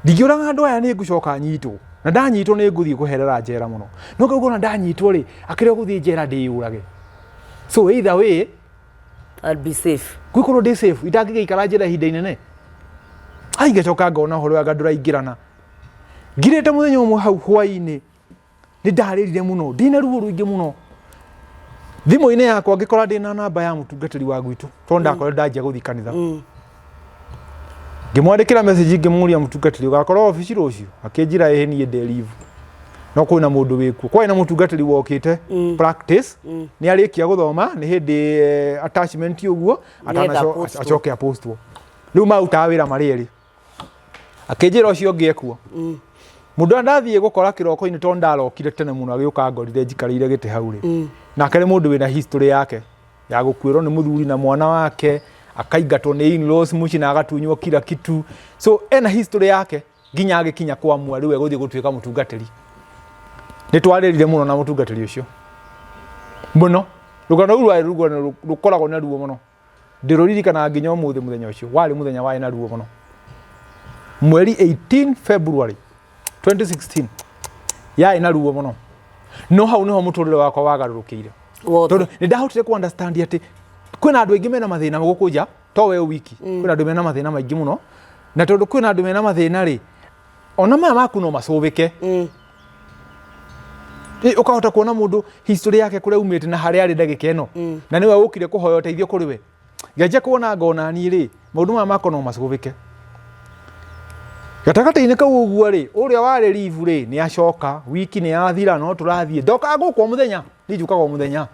ndingĩũraga andũ aya, nĩ ngũcoka nyitwo, na ndanyitwo nĩ ngũthiĩ kũherera njera mũno. No ngauga ona ndanyitwo rĩ, akĩrĩ o gũthiĩ njera ndĩyũrage. So either way I'll be safe. Gwĩkorwo ndĩ safe itangĩgĩikara njera ihinda inene. Ai, ngacoka ngona ũhoro anga ndũraingĩrana. Ngirĩte mũthenya ũmwe hau hwainĩ nĩ ndarĩrire mũno, ndĩna ruo rũingĩ mũno. Thimũ-inĩ yakwa ngĩkora ndĩna namba ya mũtungatĩri wa gwitũ, tondũ ndakorwo ndanjia gũthiĩ kanitha. Ngĩmwandĩkĩra message ngĩmũria, mũtungatĩri, ũgakorwo obici rũciũ? Akĩnjĩra ĩĩ, niĩ ndĩ leave. No kwĩna mũndũ wĩkuo. Kwarĩ na mũtungatĩri wokĩte practice, nĩ arĩkia gũthoma, nĩ hĩndĩ attachment ũguo, Nĩgetha apostwo. acoke apostwo. Rĩu marutaga wĩra marĩ erĩ. Akĩnjĩra ũcio ũngĩ ekuo. Mũndũ ũrĩa ndathiĩ gũkora kĩroko-inĩ, tondũ ndarokire tene mũno, agĩũka ngorire njikarĩire gĩtĩ hau rĩ. Nake nĩ mũndũ wĩna history yake ya gũkuĩrwo nĩ mũthuri na mwana wake, akaingatwo nĩ in-laws mũciĩ na agatunywo kila kitu. So ena history yake nginya agĩkinya kwamua rĩu egũthiĩ gũtuĩka mũtungatĩri. Nĩ twarĩrire mũno na mũtungatĩri ũcio mũno. Rũgano rũu rwarĩ rũgano rũkoragwo na ruo mũno. Ndĩrũririkanaga nginya ũmũthĩ. Mũthenya ũcio warĩ mũthenya warĩ na ruo mũno, mweri 18 February 2016, yarĩ na ruo mũno. No hau nĩho mũtũrĩre wakwa wagarũrũkĩire. Wothe. Tondũ nĩ ndahotire ku understand atĩ kwĩna andũ aingĩ mena mathĩna gũkũ nja, to we wiki. Kwĩna andũ mena mathĩna maingĩ mũno, na tondũ kwĩna andũ mena mathĩna rĩ, ona maya maku no macũbĩke. Ũkahota kuona mũndũ history yake, kũrĩa umĩte na harĩa arĩ ndagĩka ĩno, na nĩwe ũkire kũhoya ũteithio kũrĩ we. Ngĩanjia kuona ngona niĩ rĩ, maũndũ maya makwa no macũbĩke. Gatagatĩ-inĩ kau ũguo rĩ, ũrĩa warĩ leave rĩ, nĩ acoka, wiki nĩ yathira, no tũrathiĩ. Ndokaga gũkũ o mũthenya, niĩ njũkaga o mũthenya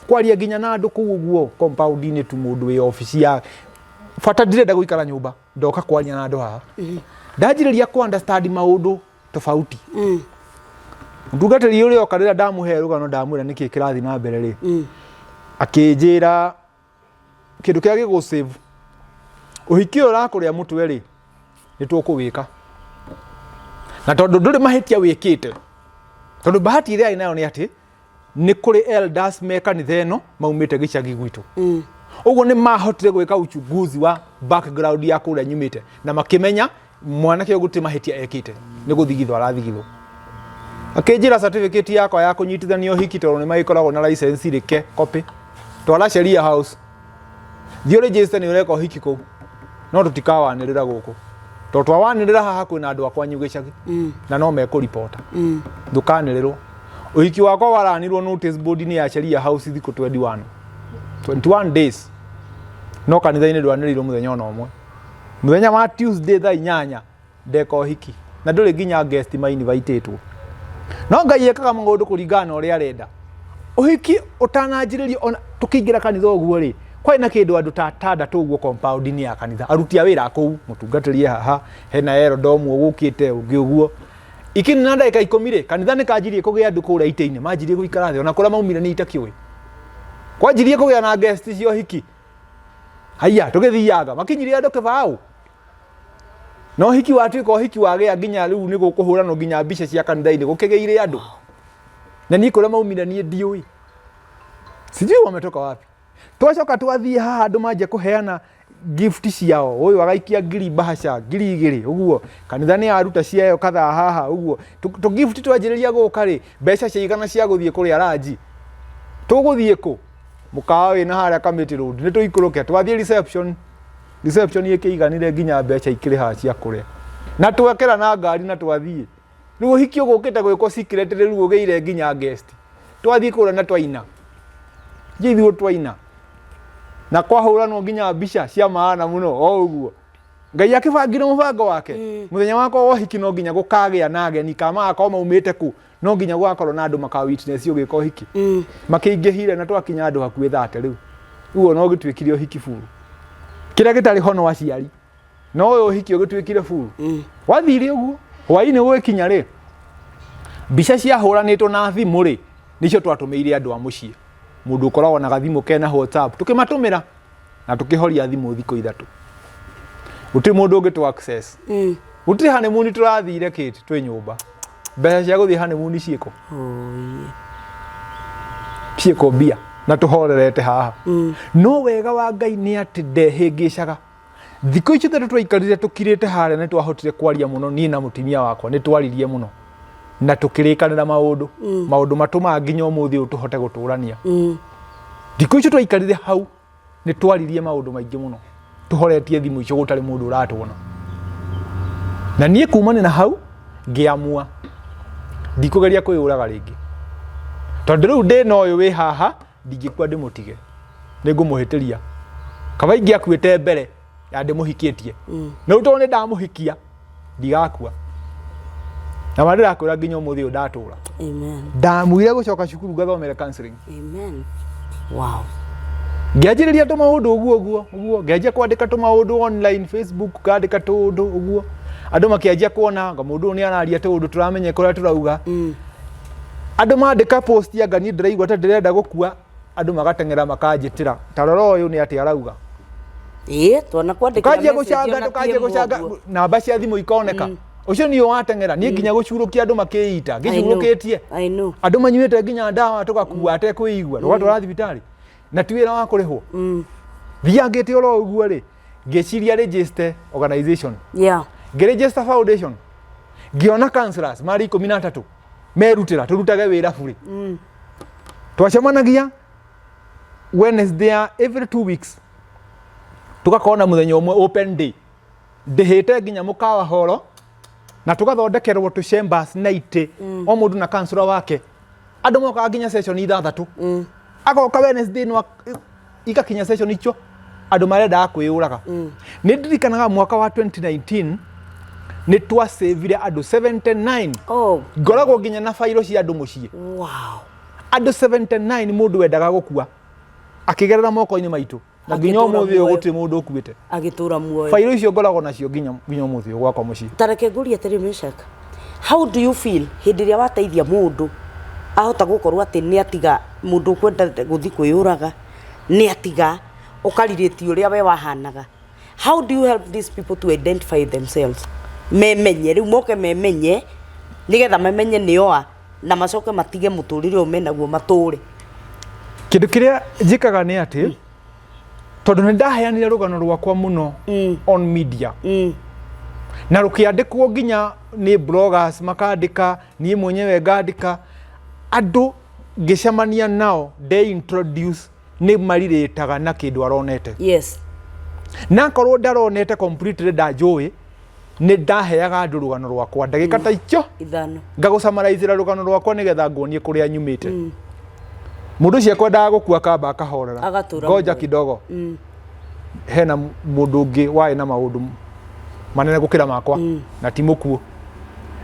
kwaria nginya na andũ kũu ũguo compound-inĩ tu, mũndũ wĩ obici ya bata. Ndirenda gũikara nyũmba, ndoka kwaria na andũ haha. Ndanjĩrĩria ku understand maũndũ tofauti. Mũtungatĩri ũrĩa oka, rĩrĩa ndamũhe rũgano, ndamwĩra nĩkĩ kĩrathiĩ na mbere rĩ, akĩnjĩra kĩndũ kĩrĩa gĩgũ save ũhiki ũyũ ũrakũrĩa mũtwe rĩ, nĩ tũkũwĩka, na tondũ ndũrĩ mahĩtia wĩkĩte, tondũ bahati ĩrĩa arĩ nayo nĩ atĩ nĩ kũrĩ elders me kanitha ĩno maumĩte gĩcagi gwitũ. Ũguo nĩ mahotire gwĩka uchunguzi wa background ya kũrĩa nyumĩte na makĩmenya mwanake ũyũ gũtirĩ mahĩtia ekĩte, nĩ gũthigithwo arathigithwo. Akĩnjĩra certificate yakwa ya kũnyitithania ũhiki, tondũ nĩ magĩkoragwo na license rĩke copy, twara Sheria House, thiĩ register nĩ ũreka ũhiki kũu, no tũtikawanĩrĩra gũkũ, tondũ twawanĩrĩra haha kwĩna andũ a kwanyu gĩcagi na no mekũripota. Ndũkanĩrĩrwo. Ũhiki wakwa waranirwo notice board-inĩ ya Sheria House thikũ 21, 21 days, no kanitha-inĩ ndwanĩrĩirwo mũthenya ona ũmwe. Mũthenya wa Tuesday thaa 8 ndeka ũhiki, na ndũrĩ nginya guest mainvitĩtwo. No Ngai ekaga maũndũ kũringana na ũrĩa arenda. Ũhiki ũtananjĩrĩrio, ona tũkĩingĩra kanitha ũguo rĩ, kwarĩ na kĩndũ andũ ta atandatũ ũguo compound-inĩ ya kanitha, aruti a wĩra a kũu, mũtungatĩri e haha, hena elder ũmwe ũgũkĩte ũngĩ ũguo. Ikini na ndagĩka 10 rĩ, kanitha nĩ kanjirie kũgĩa andũ kũrĩa itĩ-inĩ, manjirie gũikara thĩ, ona kũrĩa maumire nĩ itakĩũĩ. Kwanjirie kũgĩa na guest cia ũhiki. Haiya, tũgĩthianga, makinyirie andũ kĩbaũ. Na ũhiki watuĩka ũhiki wagĩa nginya rĩu nĩ gũkũhũranwo nginya mbica cia kanitha-inĩ, gũkĩgĩire andũ. Na niĩ kũrĩa maumire niĩ ndiũĩ. Sijui wametoka wapi. Twacoka twathiĩ haha andũ manjia kũheana gift ciao, ũyũ agaikia 1000 bahasha, 2000 ũguo, kanitha nĩ yaruta ciayo kadhaa haha ũguo, tũ gift twanjĩrĩria gũka rĩ, mbeca ciaigana cia gũthiĩ kũrĩa ranji, tũgũthiĩ kũ? Mũkawa wĩna harĩa Kamĩtĩ Road, nĩ tũikũrũke, twathiĩ reception, reception ĩkĩiganire nginya mbeca ikĩrĩ haha cia kũrĩa, na twekĩra na ngari na twathiĩ. Rĩu ũhiki ũgũkĩte gwĩkwo secret rĩu ũgĩire nginya guest. Twathiĩ kũrĩa na twaina. Ithuĩ twaina. Na kwahũranwo nginya mbica cia maana mũno o ũguo. Ngai akĩbangire mũbango wake. Mũthenya wakwa wa ũhiki no nginya gũkagĩa na ageni kana magakorwo maumĩte kũ, no nginya gũgakorwo na andũ maka witness ũgĩka ũhiki. Makĩingĩhire na twakinya andũ hakuhĩ 30 rĩu. Ũguo no gĩtuĩkire ũhiki buru. Kĩrĩa gĩtarĩ ho no aciari. No ũyũ ũhiki ũgĩtuĩkire buru. Wathire ũguo hwainĩ gũgĩkinya rĩ, mbica ciahũranĩtwo na thimũ rĩ, nĩcio twatũmĩire andũ a mũciĩ. Mũndũ ũkoragwo na gathimũ kena WhatsApp, tũkĩmatũmĩra na tũkĩhoria thimũ thikũ 3. Gũtirĩ mũndũ ũngĩ tũ access. Gũtirĩ honeymoon tũrathire Kate twĩ nyũmba. Mbeca cia gũthiĩ honeymoon ciĩkũ? Ciĩkũ mbia na tũhorerete haha. No wega wa Ngai nĩ atĩ ndehĩngĩcaga. Thikũ icio 3 twaikarire tũkirĩte harĩa nĩ twahotire kwaria mũno niĩ na mũtumia wakwa, nĩ twaririe mũno na tũkĩrĩkanĩra maũndũ, maũndũ matũmaga nginya ũmũthĩ ũyũ tũhote gũtũrania. Thikũ icio twaikarire hau nĩ twaririe maũndũ maingĩ mũno tũhoretie thimũ icio gũtarĩ mũndũ ũratuona. Na niĩ kumania na hau ngĩamua ndikũgeria kwĩyũraga rĩngĩ, tondũ rĩu ndĩ na ũyũ wĩ haha ndingĩkua ndĩmũtige, nĩ ngũmũhĩtĩria. Kaba ingĩakuĩte mbere ya ndĩmũhikĩtie, na rĩu tondũ nĩ ndamũhikia ndigakua. Na ma ndĩrakwĩra nginya ũmũthĩ ũyũ ndatũra. Amen. Ndamuire gũcoka cukuru ngathomere counseling. Amen. Wow. Ngĩanjĩrĩria tũmaũndũ ũguo ũguo ũguo, ngĩanjia kwandĩka tũmaũndũ online Facebook, ngandĩka tũũndũ ũguo, andũ makĩanjia kuona anga mũndũ ũyũ nĩ araria tũũndũ tũramenya kũrĩa tũrauga. Andũ mandĩka post anga niĩ ndĩraigua ta ndĩrenda gũkua, andũ magateng'era makanjĩtĩra, ta rora ũyũ nĩ atĩa arauga. Ĩĩ, twana kwandĩkĩra Tũkanjia message gũcanga, ona tũkanjia ti ĩmwe gũcanga, ũguo. namba cia thimũ ikoneka. Ũcio nĩũ wateng'era, niĩ nginya gũcurũkia andũ makĩita, I know. ngĩcurũkĩtie. I know. Andũ manyuĩte nginya ndawa tũgakua atekwĩigua, tũgatwara thibitarĩ. Na ti wĩra wa kũrĩhwo. Thiangĩte oro ũguo rĩ, ngĩciria register organization. Yeah. Ngĩregister foundation. Ngĩona counselors marĩ 13 merutĩra tũrutage wĩra burĩ. Twacemanagia Wednesday ya every 2 weeks. Tũgakorwo na mũthenya ũmwe open day. Ndĩhĩte nginya mũkawa horo na tũgathondekerwo tũ chambers na itĩ o mũndũ na counselor wake. Andũ mokaga nginya session 6. Agoka Wednesday no igakinya session icio andũ marendaga kwĩyũraga. Nĩ ndirikanaga mwaka wa 2019 nĩ twasavire andũ 79. Oh. Ngoragwo nginya na bairo cia andũ mũciĩ. Wow. Andũ 79 mũndũ wendaga gũkua akĩgerera moko-inĩ maitũ, na nginya Agĩtũũra ũmũthĩ ũyũ muoyo. gũtirĩ mũndũ ũkuĩte. Agĩtũra muoyo. Bairo icio ngoragwo nacio nginya ũmũthĩ ũyũ gwakwa mũciĩ. Ta reke ngũrie atĩrĩ Meshak, how do you feel hĩndĩ ĩrĩa wateithia mũndũ ahota gũkorwo atĩ nĩ atiga mũndũ ũkwenda gũthiĩ kwĩyũraga nĩ atiga ũkarirĩtie ũrĩa we wahanaga? How do you help these people to identify themselves? Memenye rĩu, moke memenye nĩgetha mamenye nĩo a, na macoke matige mũtũrĩre ũyũ menaguo matũre. Kĩndũ kĩrĩa njĩkaga nĩ atĩ, tondũ nĩ ndaheanire rũgano rwakwa mũno on media, na rũkĩandĩkwo nginya nĩ bloggers makandĩka, niĩ mwenyewe ngandĩka, andũ ngĩcemania nao nde introduce nĩ marirĩtaga na kĩndũ aronete. Yes. Na akorwo ndaronete completely ndanjũĩ, nĩ ndaheaga andũ rũgano rwakwa ndagĩka ta icio 5. Ngagũcamaraithĩra rũgano rwakwa nĩgetha nguonie kũrĩa nyumĩte. Mũndũ ũcio ekwendaga gũkua kamba akahorera. Agatũra Ngoja muoyo. kidogo. Hena mũndũ ũngĩ warĩ na maũndũ manene gũkĩra makwa na ti mũkuũ.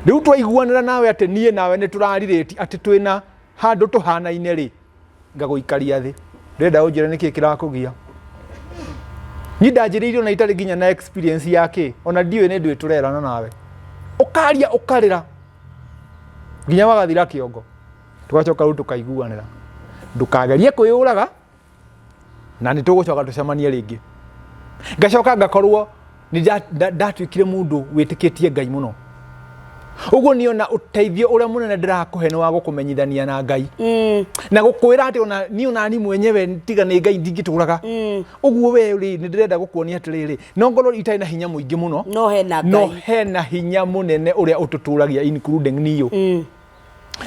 Rĩu twaiguanĩra nawe atĩ niĩ nawe nĩ tũrarirĩti atĩ twĩna handũ tũhanaine rĩ, ngagũikaria thĩ. Ndĩrenda ũnjĩre nĩkĩ kĩrakũgia. Niĩ ndanjĩrĩirio na itarĩ nginya na experience ya kĩ, ona ndiũĩ nĩ ndũĩ tũrerana nawe. Ũkaria ũkarĩra nginya wagathira kĩongo. Tũgacoka rĩu tũkaiguanĩra. Ndũkagerie kwĩyũraga na nĩ tũgũcoka tũcemanie rĩngĩ. Ngacoka ngakorwo nĩ ndatuĩkire mũndũ wĩtĩkĩtie Ngai mũno. Ũguo niĩ ona ũteithio ũrĩa mũnene ndĩrakũhe nĩ wa gũkũmenyithania na Ngai na gũkwĩra atĩ ona niĩ ona ni mwenyewe tiga nĩ Ngai ndingĩtũraga. Ũguo we rĩ, nĩ ndĩrenda gũkuonia atĩrĩrĩ, no ngorwo itarĩ na hinya mũingĩ mũno, no hena no Ngai. Hena hinya mũnene ũrĩa ũtũtũragia, including niũ.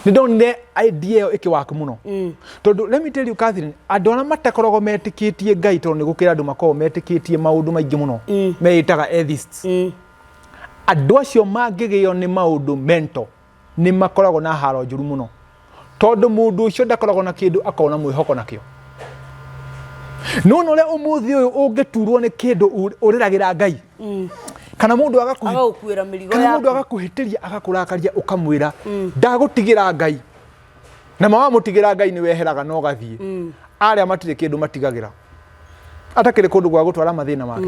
Nĩ ndonire idea ĩyo ĩkĩwaka mũno, tondũ let me tell you, Catherine, andũ arĩa matakoragwo metĩkĩtie Ngai, tondũ nĩ gũkĩra andũ makoragwo metĩkĩtie maũndũ maingĩ mũno, meĩtaga atheists, andũ acio mangĩgĩo nĩ maũndũ mental nĩ makoragwo na haro njũru mũno, tondũ mũndũ ũcio ndakoragwo na kĩndũ akoragwo na mwĩhoko nakĩo. Nona ũrĩa ũmũthĩ ũyũ ũngĩturwo nĩ kĩndũ ũrĩragĩra Ngai, kana mũndũ agakũhe Agagũkuĩra mĩrigo kana mũndũ yaku. Agakũhĩtĩria, agakũrakaria, ũkamwĩra, "Ndagũtigĩra Ngai." Na ma wamũtigĩra Ngai nĩ weheraga na ũgathiĩ. Arĩa matirĩ kĩndũ matigagĩra, atakĩrĩ kũndũ gwa gũtwara mathĩna make.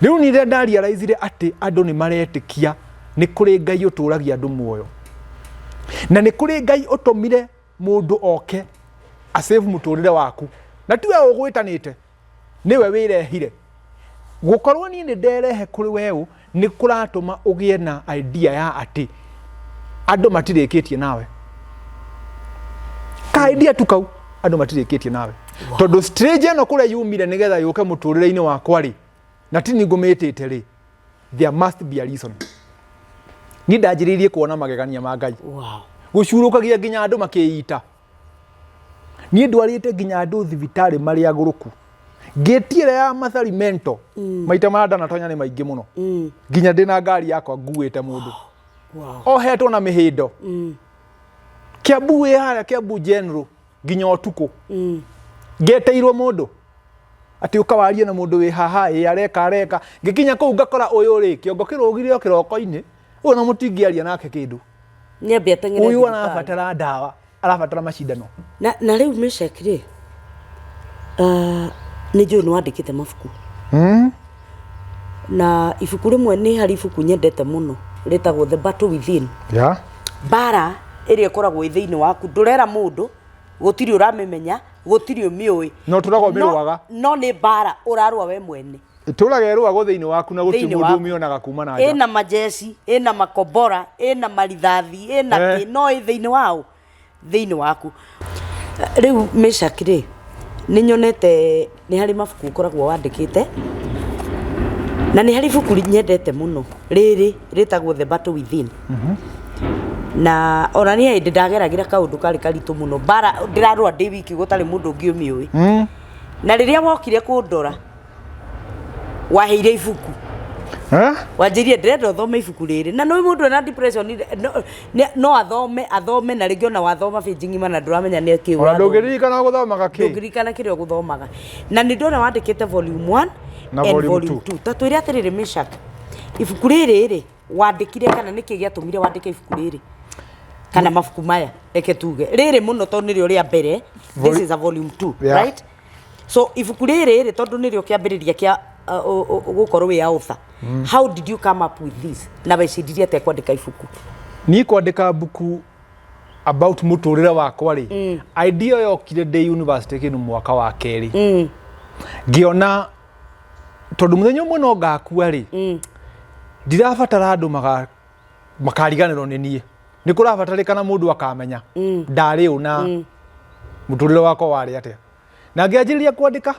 Rĩu nĩ rĩrĩa ndarealizire atĩ andũ nĩ maretĩkia nĩ kũrĩ Ngai ũtũragia andũ muoyo, na nĩ kũrĩ Ngai ũtũmire mũndũ oke asave mũtũrĩre waku, na tiwe ũgwĩtanĩte, nĩwe wĩrehire. Gũkorwo niĩ nĩ nderehe kũrĩ weũ nĩ kũratũma ũgĩe na idea ya atĩ andũ matirĩkĩtie nawe. Ka idea tu kau, andũ matirĩkĩtie nawe, tondũ strange ĩno kũrĩa yumire nĩgetha yũke mũtũrĩre-inĩ wakwa rĩ, na ti ni ngũmĩtĩte rĩ, there must be a reason. Niĩ ndanjĩrĩirie kuona magegania ma Ngai gũcurũkagia nginya andũ makĩita. Niĩ ndwarĩte nginya andũ thibitarĩ marĩ agũrũku, ngĩti ĩrĩa ya Mathari Mental. Maita marĩa ndanatonya nĩ maingĩ mũno, nginya ndĩna ngari yakwa nguĩte mũndũ ohetwo na mĩhĩndo Kiambu, wĩ harĩa Kiambu General, nginya ũtukũ ngeteirwo mũndũ atĩ ũkawarie na mũndũ wĩ haha ĩ areka areka. Ngĩkinya kũu ngakora ũyũ rĩ, kĩongo kĩrũgire o kĩroko-inĩ ũyũ, na mũtingĩaria nake kĩndũ. Nĩambe ateng'ere Ũyũ thibitarĩ. Arabatara ndawa, arabatara macindano. Na rĩu Meshak rĩ, nĩ njũĩ nĩ wandĩkĩte mabuku, na ibuku rĩmwe, nĩ harĩ ibuku nyendete mũno rĩtagwo The Battle Within. Mbara ĩrĩa ĩkoragwo ĩ thĩinĩ waku, ndũrera mũndũ, gũtirĩ ũramĩmenya, gũtirĩ ũmĩũĩ. No tũragwo mĩrũaga. No nĩ mbara ũrarũa we mwene. Tũraga ĩrũagwo thĩinĩ waku na gũtirĩ Thĩinĩ mũndũ waku. ũmĩonaga kuma na nja. Ĩna majeci, ĩna makombora, ĩna marithathi, ĩna kĩ, no ĩ thĩinĩ wao, thĩinĩ waku. Rĩu Meshak rĩ, nĩ nyonete nĩ harĩ mabuku ũkoragwo wandĩkĩte, na nĩ harĩ ibuku nyendete mũno rĩrĩ rĩtagwo The Battle Within. Na ona niĩ hĩndĩ ndageragĩra kaũndũ karĩ karitũ mũno, mbara ndĩrarũa ndĩ wiki, gũtarĩ mũndũ ũngĩ ũmĩũĩ. Na rĩrĩa wokire kũndora, waheire ibuku. Eh? Wanjĩrire, "Ndĩrenda ũthome ibuku rĩrĩ." Na nĩ mũndũ ena depression no athome athome, na rĩngĩ ona wathoma page ng'ima na ndũramenya nĩ kĩ Ona ũrathoma. Ndũngĩririkana gũthomaga kĩ. Ndũngĩririkana kĩrĩa ũgũthomaga. Na nĩ ndona wandĩkĩte volume 1 na and volume volume 2. 2. Ta twĩre atĩrĩrĩ Meshak, ibuku rĩrĩ rĩ, wandĩkire kana nĩkĩ gĩatũmire wandĩke ibuku rĩrĩ kana mabuku maya? Reke tuge rĩrĩ mũno tondũ nĩrĩo rĩa mbere. This is a volume 2, right? So ibuku rĩrĩ rĩ, tondũ nĩrĩo kĩambĩrĩria kĩa gũkorwo wĩ author, how did you come up with this, na weciririe atĩa kwandĩka ibuku? Niĩ kwandĩka mbuku about mũtũrĩre wakwa rĩ, idea yokire ndĩ university kĩndũ mwaka wa kerĩ. Ngĩona tondũ mũthenya ũmwe no ngakua rĩ, ndirabatara andũ makariganĩrwo nĩ niĩ. Nĩ kũrabatarĩkana mũndũ akamenya ndarĩ ũ na mũtũrĩre wakwa warĩ atĩa. Na ngĩanjĩrĩria kwandĩka.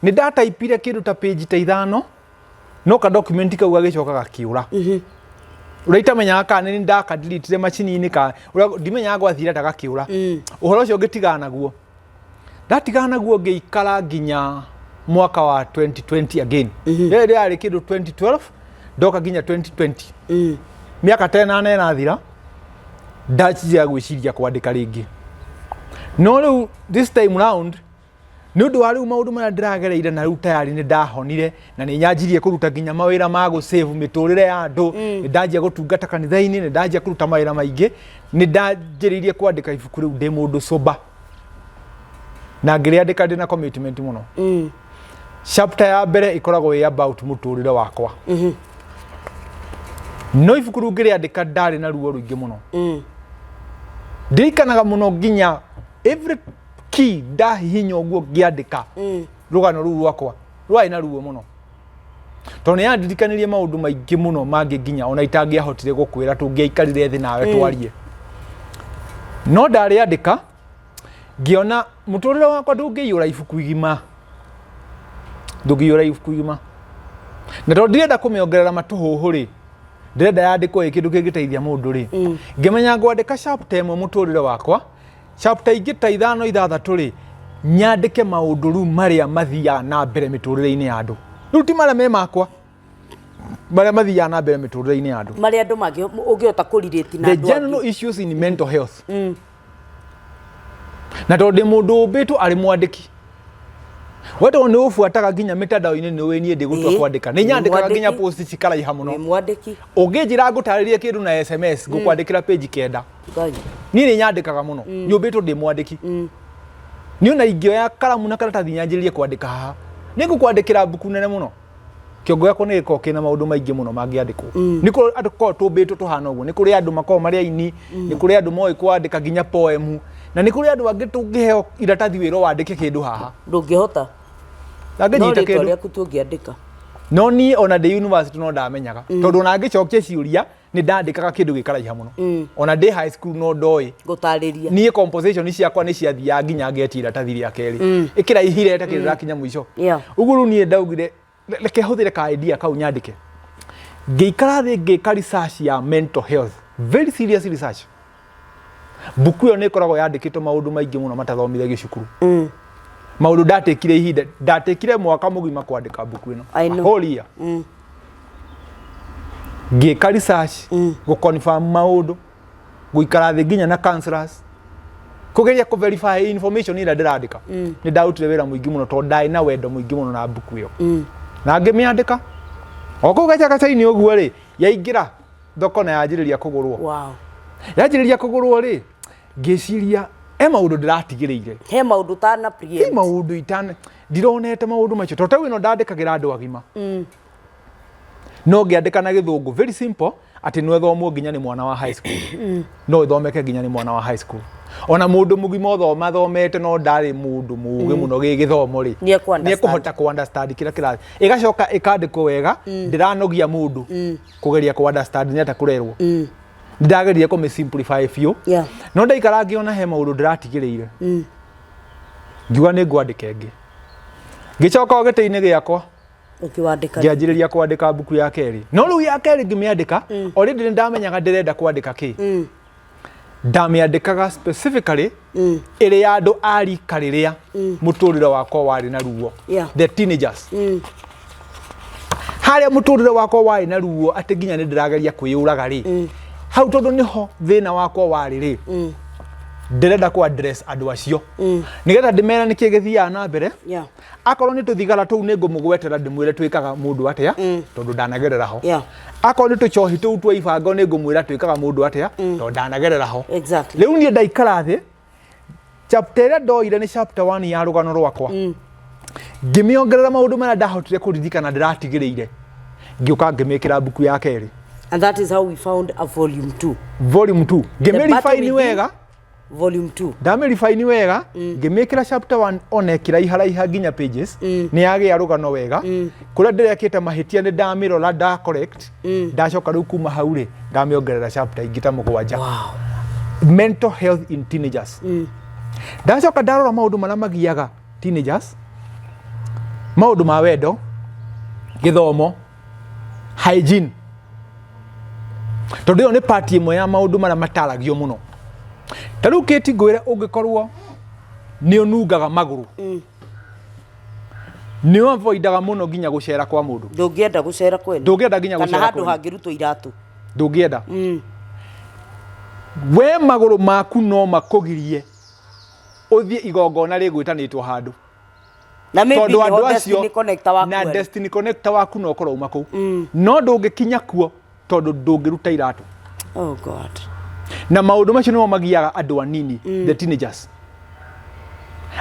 Nĩ ndataipire kĩndũ ta page ta 5, no ka document kau gagĩcoka gakiũra. Ũrĩa itamenyaga kana nĩ ndakadelete macini-inĩ ka ũrĩa ndimenyaga gwathire ta gakiũra. Ũhoro ũcio ngĩtigana naguo. Ndatigana naguo, ngĩikara nginya mwaka wa 2020 again. Rĩrĩ rĩarĩ kĩndũ 2012, ndoka nginya 2020, mĩaka ta 8 ĩrathira, ndanjia gwĩciria kwandĩka rĩngĩ. No rĩu this time round, nĩ ũndũ wa rĩu maũndũ marĩa ndĩragereire, na rĩu tayari nĩ ndahonire na nĩ nyanjirie kũruta nginya mawĩra ma gũ save mĩtũrĩre ya andũ, nĩ ndanjia gũtungata kanitha-inĩ, nĩ ndanjia kũruta mawĩra maingĩ, nĩ ndanjĩrĩirie kwandĩka ibuku rĩu ndĩ mũndũ sober, na ngĩrĩandĩka ndĩ na commitment mũno. Chapter ya mbere ĩkoragwo ĩ about mũtũrĩre wakwa. No ibuku rĩu ngĩrĩandĩka ndarĩ na ruo rũingĩ mũno. Ndirikanaga mũno nginya every key ndahihinya ũguo ngĩandĩka rũgano rũu rwakwa rwarĩ na ruo mũno. Tondũ nĩ yandirikanirie maũndũ maingĩ mũno mangĩ nginya ona itangĩahotire gũkwĩra tũngĩaikarire thĩ nawe twarie. No ndarĩandĩka ngĩona mũtũrĩre wakwa ndũngĩiyũra ibuku igima, ndũngĩiyũra ibuku igima, na tondũ ndirenda kũmĩongerera matũhũhũ rĩ, ndĩrenda yandĩkwo ĩ kĩndũ kĩngĩteithia mũndũ rĩ, ngĩmenya ngwandĩka chapter ĩmwe mũtũrĩre wakwa, chapter ingĩ ta ithano ithathatũ rĩ, nyandĩke maũndũ rĩu marĩa mathiaga na mbere mĩtũrĩre-inĩ ya andũ. Rĩu ti marĩa me makwa, marĩa mathiaga na mbere mĩtũrĩre-inĩ ya andũ. Marĩa andũ mangĩ ũngĩhota kũrirĩti na The andũ general angĩ. issues in mental health. Na tondũ ndĩ mũndũ ũmbĩtwo arĩ mwandĩki, we tondũ nĩ ũbuataga nginya mĩtandao-inĩ nĩ ũĩ niĩ ndĩgũtua kwandĩka, nĩ Wĩ nyandĩkaga nginya mwandĩki. post cikaraiha mũno. Wĩ mwandĩki. Ũngĩnjĩra ngũtarĩrie kĩndũ na SMS, ngũkwandĩkĩra page 9. Ngai. Niĩ nĩ nyandĩkaga mũno, nyũmbĩtwo ndĩ mwandĩki. Niĩ ona ingĩoya karamu na karatathi nyanjĩrĩrie kwandĩka haha, nĩ ngũkwandĩkĩra mbuku nene mũno. Kĩongo gĩakwa nĩ gĩkoragwo kĩna maũndũ maingĩ mũno mangĩandĩkwo. Nĩ kũrĩ andũ tũkoragwo tũmbĩtwo tũhana ũguo, nĩ kũrĩ andũ makoragwo marĩ aini, nĩ kũrĩ andũ moĩ kwandĩka nginya poem, na nĩ kũrĩ andũ angĩ tũngĩheo iratathi wĩrwo wandĩke kĩndũ haha. Ndũngĩhota. No Ndangĩnyita rĩtwa kĩndũ. rĩaku tu ũngĩandĩka. No niĩ ona ndĩ university no ndamenyaga, tondũ ona ngĩcokia ciũria nĩ ndandĩkaga kĩndũ gĩkaraiha mũno. Ona ndĩ high school no ndoĩ. Gũtarĩria. Niĩ composition ciakwa nĩ ciathiaga nginya ngetia iratathi rĩa kerĩ. Ĩkĩraihire ta kĩndũ rakinya mũico. Ũguo rĩu niĩ ndaugire reke hũthĩre ka idea kau nyandĩke. Ngĩikara thĩ ngĩka research ya mental health, very serious research. Mbuku ĩyo nĩ ĩkoragwo yandĩkĩtwo maũndũ maingĩ mũno matathomithagio cukuru. Maũndũ ndatekire ihinda, ndatekire mwaka mũgima kwandĩka mbuku ĩno. I know. A whole year. Ngĩka research, gũ confirm maũndũ, gũikara thĩ nginya na counselors, kũgeria kũ verify information ĩrĩa ndĩrandĩka. Nĩ ndarutire wĩra mũingĩ mũno tondũ ndarĩ na wendo mũingĩ mũno na mbuku ĩyo. Na ngĩmĩandĩka. O kũu gacagaca-inĩ ũguo rĩ, yaingĩra thoko na yanjĩrĩria kũgũrwo. Wow. Yanjĩrĩria kũgũrwo rĩ, ngĩciria he maũndũ ndĩratigĩrĩire. He maũndũ tana He preempt. maũndũ itana ndironete maũndũ macio tondũ tarĩu ĩno ndandĩkagĩra andũ agima. No ngĩandĩka na gĩthũngũ very simple atĩ no ĩthomwo nginya nĩ mwana wa high school. No ĩthomeke nginya nĩ mwana wa high school. Ona mũndũ mũgima ũthoma thomete no ndarĩ mũndũ mũũgĩ mũno gĩgĩthomo rĩ, Nĩ ekũ understand. nĩ ekũhota kũ understand kĩrĩa kĩrathiĩ. Ĩgacoka ĩkandĩkwo wega, ndĩranogia mũndũ kũgeria kũ understand nĩ atĩa kũrerwo. Ndageririe kũmĩ simplify biũ. No ndaikara ngĩona he maũndũ ndĩratigĩrĩire. Ngiuga nĩ ngwandĩka ĩngĩ. Ngĩcoka o gĩtĩ-inĩ gĩakwa. Ũkĩwandĩka. Ngĩanjĩrĩria kwandĩka mbuku ya kerĩ. No rĩu ya kerĩ ngĩmĩandĩka, already nĩ ndamenyaga ndĩrenda kwandĩka kĩ. Ndamĩandĩkaga specifically ĩrĩ ya andũ a rika rĩrĩa mũtũrĩre wakwa warĩ na ruo. The teenagers. Harĩa mũtũrĩre wakwa warĩ na ruo atĩ nginya nĩ ndĩrageria kwĩyũraga rĩ, hau tondũ nĩho thĩna wakwa warĩ rĩ, ndĩrenda kũ address andũ acio nĩgetha ndĩmere nĩkĩ gĩthiaga na mbere. Akorwo nĩ tũthigara tũu nĩ ngũmũgwetera ndĩmwĩre twĩkaga mũndũ atĩa, tondũ ndanagerera ho. Akorwo nĩ tũcohi tũu twa ibango nĩ ngũmwĩra twĩkaga mũndũ atĩa, tondũ ndanagerera ho. Rĩu niĩ ndaikara thĩ, chapter ĩrĩa ndoire nĩ chapter 1 ya rũgano rwakwa. Ngĩmĩongerera maũndũ marĩa ndahotire kũririkana ndĩratigĩrĩire, ngĩũka ngĩmĩkĩra mbuku ya kerĩ. And that is how we found a volume 2. Volume 2. The battle Ngĩmĩrefine within wega. Volume 2. Ndamĩrefine wega, ngĩmĩkĩra chapter 1 ona ĩkĩraiharaiha nginya pages, nĩ yagĩa rũgano wega. Kũrĩa ndĩrekĩte mahĩtia nĩ ndamĩrora nda correct. Ndacoka rĩu kuma hau rĩ, ndamĩongerera chapter ingĩ ta 7. Wow. Mental health in teenagers. Ndacoka ndarora maũndũ marĩa magiaga teenagers, maũndũ ma wendo, gĩthomo, hygiene. Tondũ ĩyo nĩ part ĩmwe ya maũndũ marĩa mataragio mũno. Ta rĩu Kate ngwĩre ũngĩkorwo nĩ ũnungaga magũrũ, nĩ ũavoidaga mũno nginya gũcera kwa mũndũ. Ndũngĩenda gũcera kwene. Ndũngĩenda nginya Kana gũcera handũ kwene. hangĩrutwo iratũ. Ndũngĩenda. We magũrũ maku no makũgirie ũthiĩ igongona rĩgwĩtanĩtwo handũ. Na maybe Tondũ andũ nĩho acio destiny connector waku na arĩ. destiny connector waku no ũkorwo uma kũu. No ndũngĩkinya kuo tondũ ndũngĩruta iratũ. Oh God. Na maũndũ macio nĩmo magiaga andũ anini, the teenagers.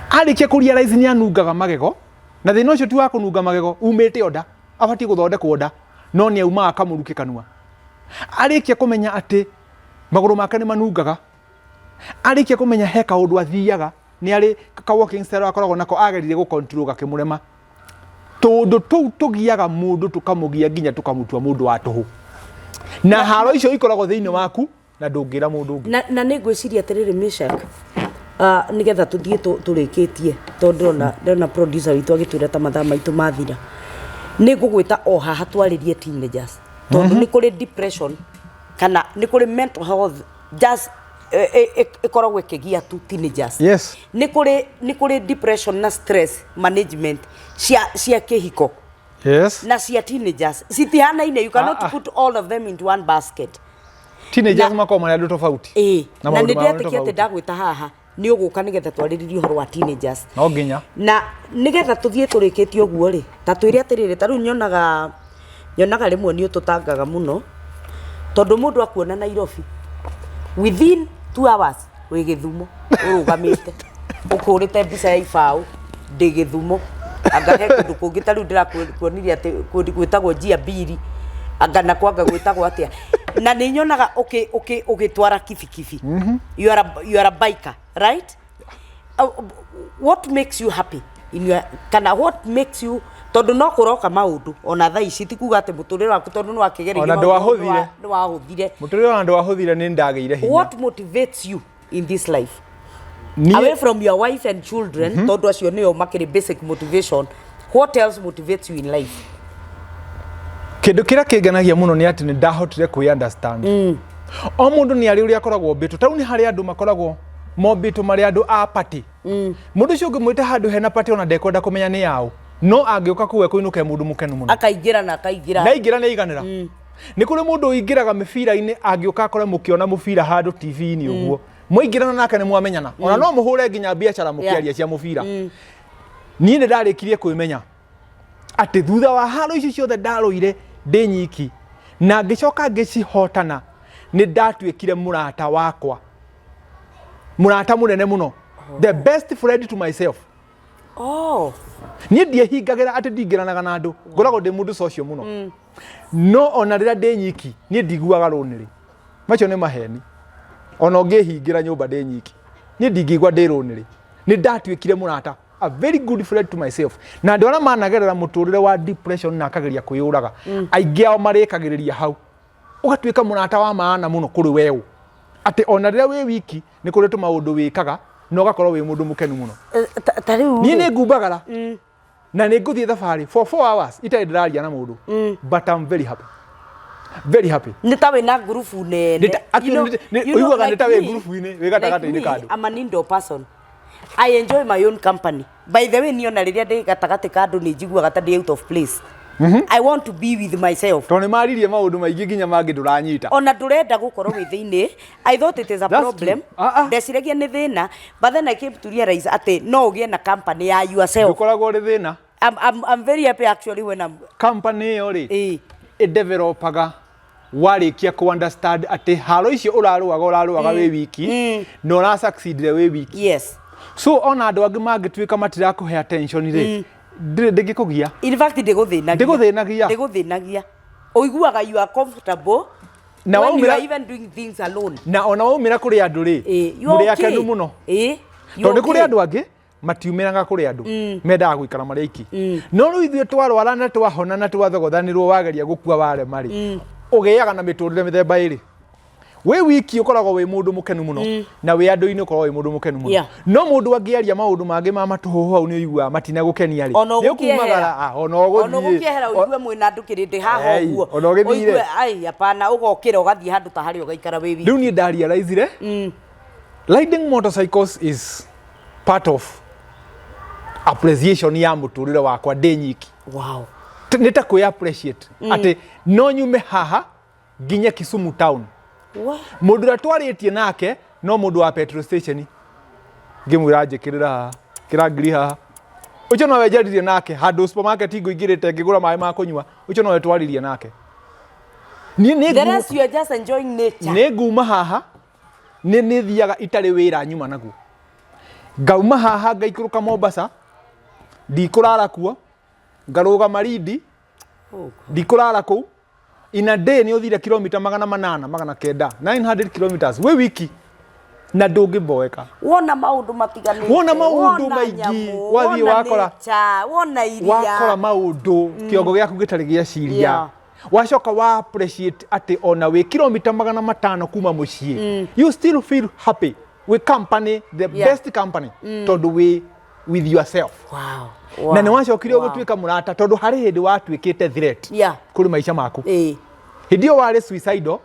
Arĩkia kũ realize nĩ anungaga magego, na thĩna ũcio ti wa kũnunga magego, umĩte o nda, abatiĩ gũthondekwo nda, no nĩ aumaga kamũrukĩ kanua. Arĩkia kũmenya atĩ magũrũ make nĩ manungaga, arĩkia kũmenya he kaũndũ athiaga, nĩ arĩ ka walking style akoragwo nako, ageririe gũ control gakĩmũrema. Tũndũ tũu tũgiaga mũndũ, tũkamũgia nginya tũkamũtua mũndũ wa tũhũ, na haro icio ikoragwo thĩinĩ waku na ndũngĩra mũndũ ũngĩ. Na nĩ ngwĩciria atĩrĩrĩ, Meshak, nĩgetha tũthiĩ tũrĩkĩtie, tondũ ndĩrona producer witũ agĩtwĩra ta mathaa maitũ mathira, nĩ ngũgwĩta o haha twarĩrie teenagers, tondũ nĩ kũrĩ depression kana nĩ kũrĩ mental health just ĩkoragwo ĩkĩgia tu teenagers. Nĩ kũrĩ depression na stress management cia kĩhiko na cia teenagers citihanaine. You cannot put all of them into one basket. Teenagers makoragwo marĩ andũ tofauti. Na Na maũndũ nĩ mao nĩ ndetĩkia atĩ tofauti. Ndagwĩta haha nĩ ũgũka nĩgetha twarĩrĩrie ũhoro wa teenagers. No nginya. Na nĩgetha tũthiĩ tũrĩkĩtie ũguo rĩ, ta twĩre atĩrĩrĩ, ta rĩu nyonaga rĩmwe nĩ ũtũtangaga mũno, tondũ mũndũ akuona Nairobi, within 2 hours wĩ Gĩthumo ũrũgamĩte ũkũrĩte mbica ya ibaũ, ndĩ Gĩthumo, anga he kũndũ kũngĩ, ta rĩu ndĩrakuonirie atĩ kũndũ gwĩtagwo Njia Mbiri, anga na kwanga gwĩtagwo atĩa. Na nĩ nyonaga ũgĩtwara kibikibi. You are a biker, right? What makes you happy in your, kana what makes you, tondũ no kũroka maũndũ ona thaa ici, ti kuga atĩ mũtũrĩre waku, tondũ nĩ wakĩgereire Ona maũndũ, ndwahũthire. nĩ wahũthire. Mũtũrĩre ona ndwahũthire, nĩ ndagĩire hinya. What motivates you in this life Niĩ- away from your wife and children, tondũ acio nĩo makĩrĩ basic motivation, what else motivates you in life? Kĩndũ kĩrĩa kĩngenagia mũno nĩ atĩ nĩ ndahotire kwĩ understand. O mũndũ nĩ arĩ ũrĩa akoragwo ombĩtwo. Tarĩu nĩ harĩ andũ makoragwo mombĩtwo marĩ andũ a party. Mũndũ ũcio ũngĩmwĩta handũ hena party, ona ndekwenda kũmenya nĩ yaũ, no angĩũka kũu ekũinũka e mũndũ mũkenu mũno. Akaingĩra na akaingĩra. Naingĩra nĩ aiganĩra. Nĩ kũrĩ mũndũ ũingĩraga mĩbira-inĩ, angĩũka akore mũkĩona mũbira handũ TV-inĩ ũguo, mwaingĩrana nake nĩ mwamenyana, ona no mũhũre nginya biacara mũkĩaria cia mũbira. Niĩ nĩ ndarĩkirie kwĩmenya atĩ thutha wa haro ici ciothe ndarũire ndĩ nyiki na ngĩcoka ngĩcihotana, nĩ ndatuĩkire mũrata wakwa, mũrata mũnene mũno, the best friend to myself. Niĩ ndiehingagĩra atĩ ndingĩranaga na andũ, ngoragwo ndĩ mũndũ social mũno, no ona rĩrĩa ndĩ nyiki niĩ ndiguaga lonely. Macio nĩ maheni. Ona ũngĩhingĩra nyũmba ndĩ nyiki, niĩ ndingĩigua ndĩ lonely. Nĩ ndatuĩkire mũrata, a very good friend to myself. Na andũ arĩa managerera mũtũrĩre wa depression na akageria kwĩyũraga, aingĩ ao marĩkagĩrĩria hau. Ũgatuĩka mũrata wa maana mũno kũrĩ weũ, atĩ ona rĩrĩa wĩ wiki nĩ kũrĩ tũmaũndũ wĩkaga na ũgakorwo wĩ mũndũ mũkenu mũno. Ta rĩu Niĩ nĩ ngumbagara na nĩ ngũthiĩ thabarĩ for 4 hours itarĩ ndĩraria na mũndũ, but I'm very happy, very happy. Nĩ ta wĩna ngurubu nene. Actually, ũiguaga nĩ ta wĩ ngurubu-inĩ, wĩ gatagatĩ-inĩ ka andũ. I'm an indoor person. I enjoy my own company. By the way, niĩ ona rĩrĩa ndĩ gatagatĩ ka andũ nĩ njiguaga ta ndĩ out of place. I want to be with myself. Tondũ nĩ maririe maũndũ maingĩ nginya mangĩ ndũranyita. Ona ndũrenda gũkorwo wĩ thĩinĩ. I thought it is a That's problem. true. Ah, ah. Ndeciragia nĩ thĩna, but then I came to realize atĩ no ũgĩe na company ya yourself. Ndũkoragwo ũrĩ thĩna. I'm very happy actually when I'm Company ĩyo rĩ, ĩĩ ĩdevelopaga warĩkia ku understand atĩ haro icio ũrarũaga wĩ wiki na ũra succeedire wĩ wiki. So ona andũ angĩ mangĩtuĩka matirakũhe attention rĩ, ndĩrĩ ndĩngĩkũgia. In fact, ndĩgũthĩnagia. Ndĩgũthĩnagia. Ndĩgũthĩnagia, ũiguaga you are comfortable Na when you waumĩra- are even doing things alone. Na ona waumĩra kũrĩ andũ rĩ, You are mũrĩ okay. akenu mũno. You Tondũ nĩ kũrĩ okay. andũ angĩ matiumĩraga kũrĩ andũ, mendaga gũikara marĩ aiki. No rĩu ithuĩ twarwara na twahona na twathogothanĩrwo, wageria gũkua warema rĩ, ũgĩaga na mĩtũrĩre mĩthemba ĩrĩ. Wĩ wiki ũkoragwo wĩ mũndũ mũkenu mũno, na wĩ andũ-inĩ ũkoragwo wĩ mũndũ mũkenu mũno. No mũndũ angĩaria maũndũ mangĩ ma matũhũhũ hau nĩ ũiguaga matinagũkenia rĩ, Ona nĩ ũgũkĩehera. ũkumagara, ona Ona ũgũthiĩ. ũgũkĩehera ũigue mwĩna andũ kĩrĩndĩ haha Ei, ũguo, ona ũgĩthire. Ũigue, ai hapana, ũgokĩra ũgathiĩ handũ ta harĩa ũgaikara wĩ wiki. Rĩu niĩ ndarealizire riding motorcycles is part of appreciation ya mũtũrĩre wakwa ndĩ nyiki. Nĩ ta kwĩ appreciate atĩ no nyume haha nginye Kisumu town. Mũndũ ũrĩa twarĩtie nake no mũndũ wa petrol station, ngĩmwĩra njĩkĩrĩra haha kĩra ngiri haha, ũcio nowe njaririe nake. Handũ supermarket ngũingĩrĩte ngĩgũra maĩ ma kũnyua, ũcio nowe twaririe nake. Niĩ nĩ The rest you are just enjoying nature. Nĩ nguma haha, nĩ thiaga itarĩ wĩra nyuma naguo, ngauma haha ngaikũrũka Mombasa, ndikũrara kuo, ngarũga Malindi. Oh, God. Ndikũrara kũu. In a day nĩ ũthire kilomita 800, 900, 900 kilometers wĩ wiki. Na ndũngĩboeka. Wona maũndũ matiganĩte. Wona maũndũ wona maingĩ, nyamũ, wathiĩ wona nature, wona iria. Wakora maũndũ kĩongo gĩaku gĩtarĩ gĩaciria. Wacoka wa appreciate atĩ ona wĩ kilomita 500 kuma mũciĩ, you still feel happy wĩ company, the best company, tondũ wĩ with yourself. Na nĩ wacokire ũgĩtuĩka mũrata, tondũ harĩ hĩndĩ watuĩkĩte threat kũrĩ maica maku. Hĩndĩ ĩyo warĩ suicidal,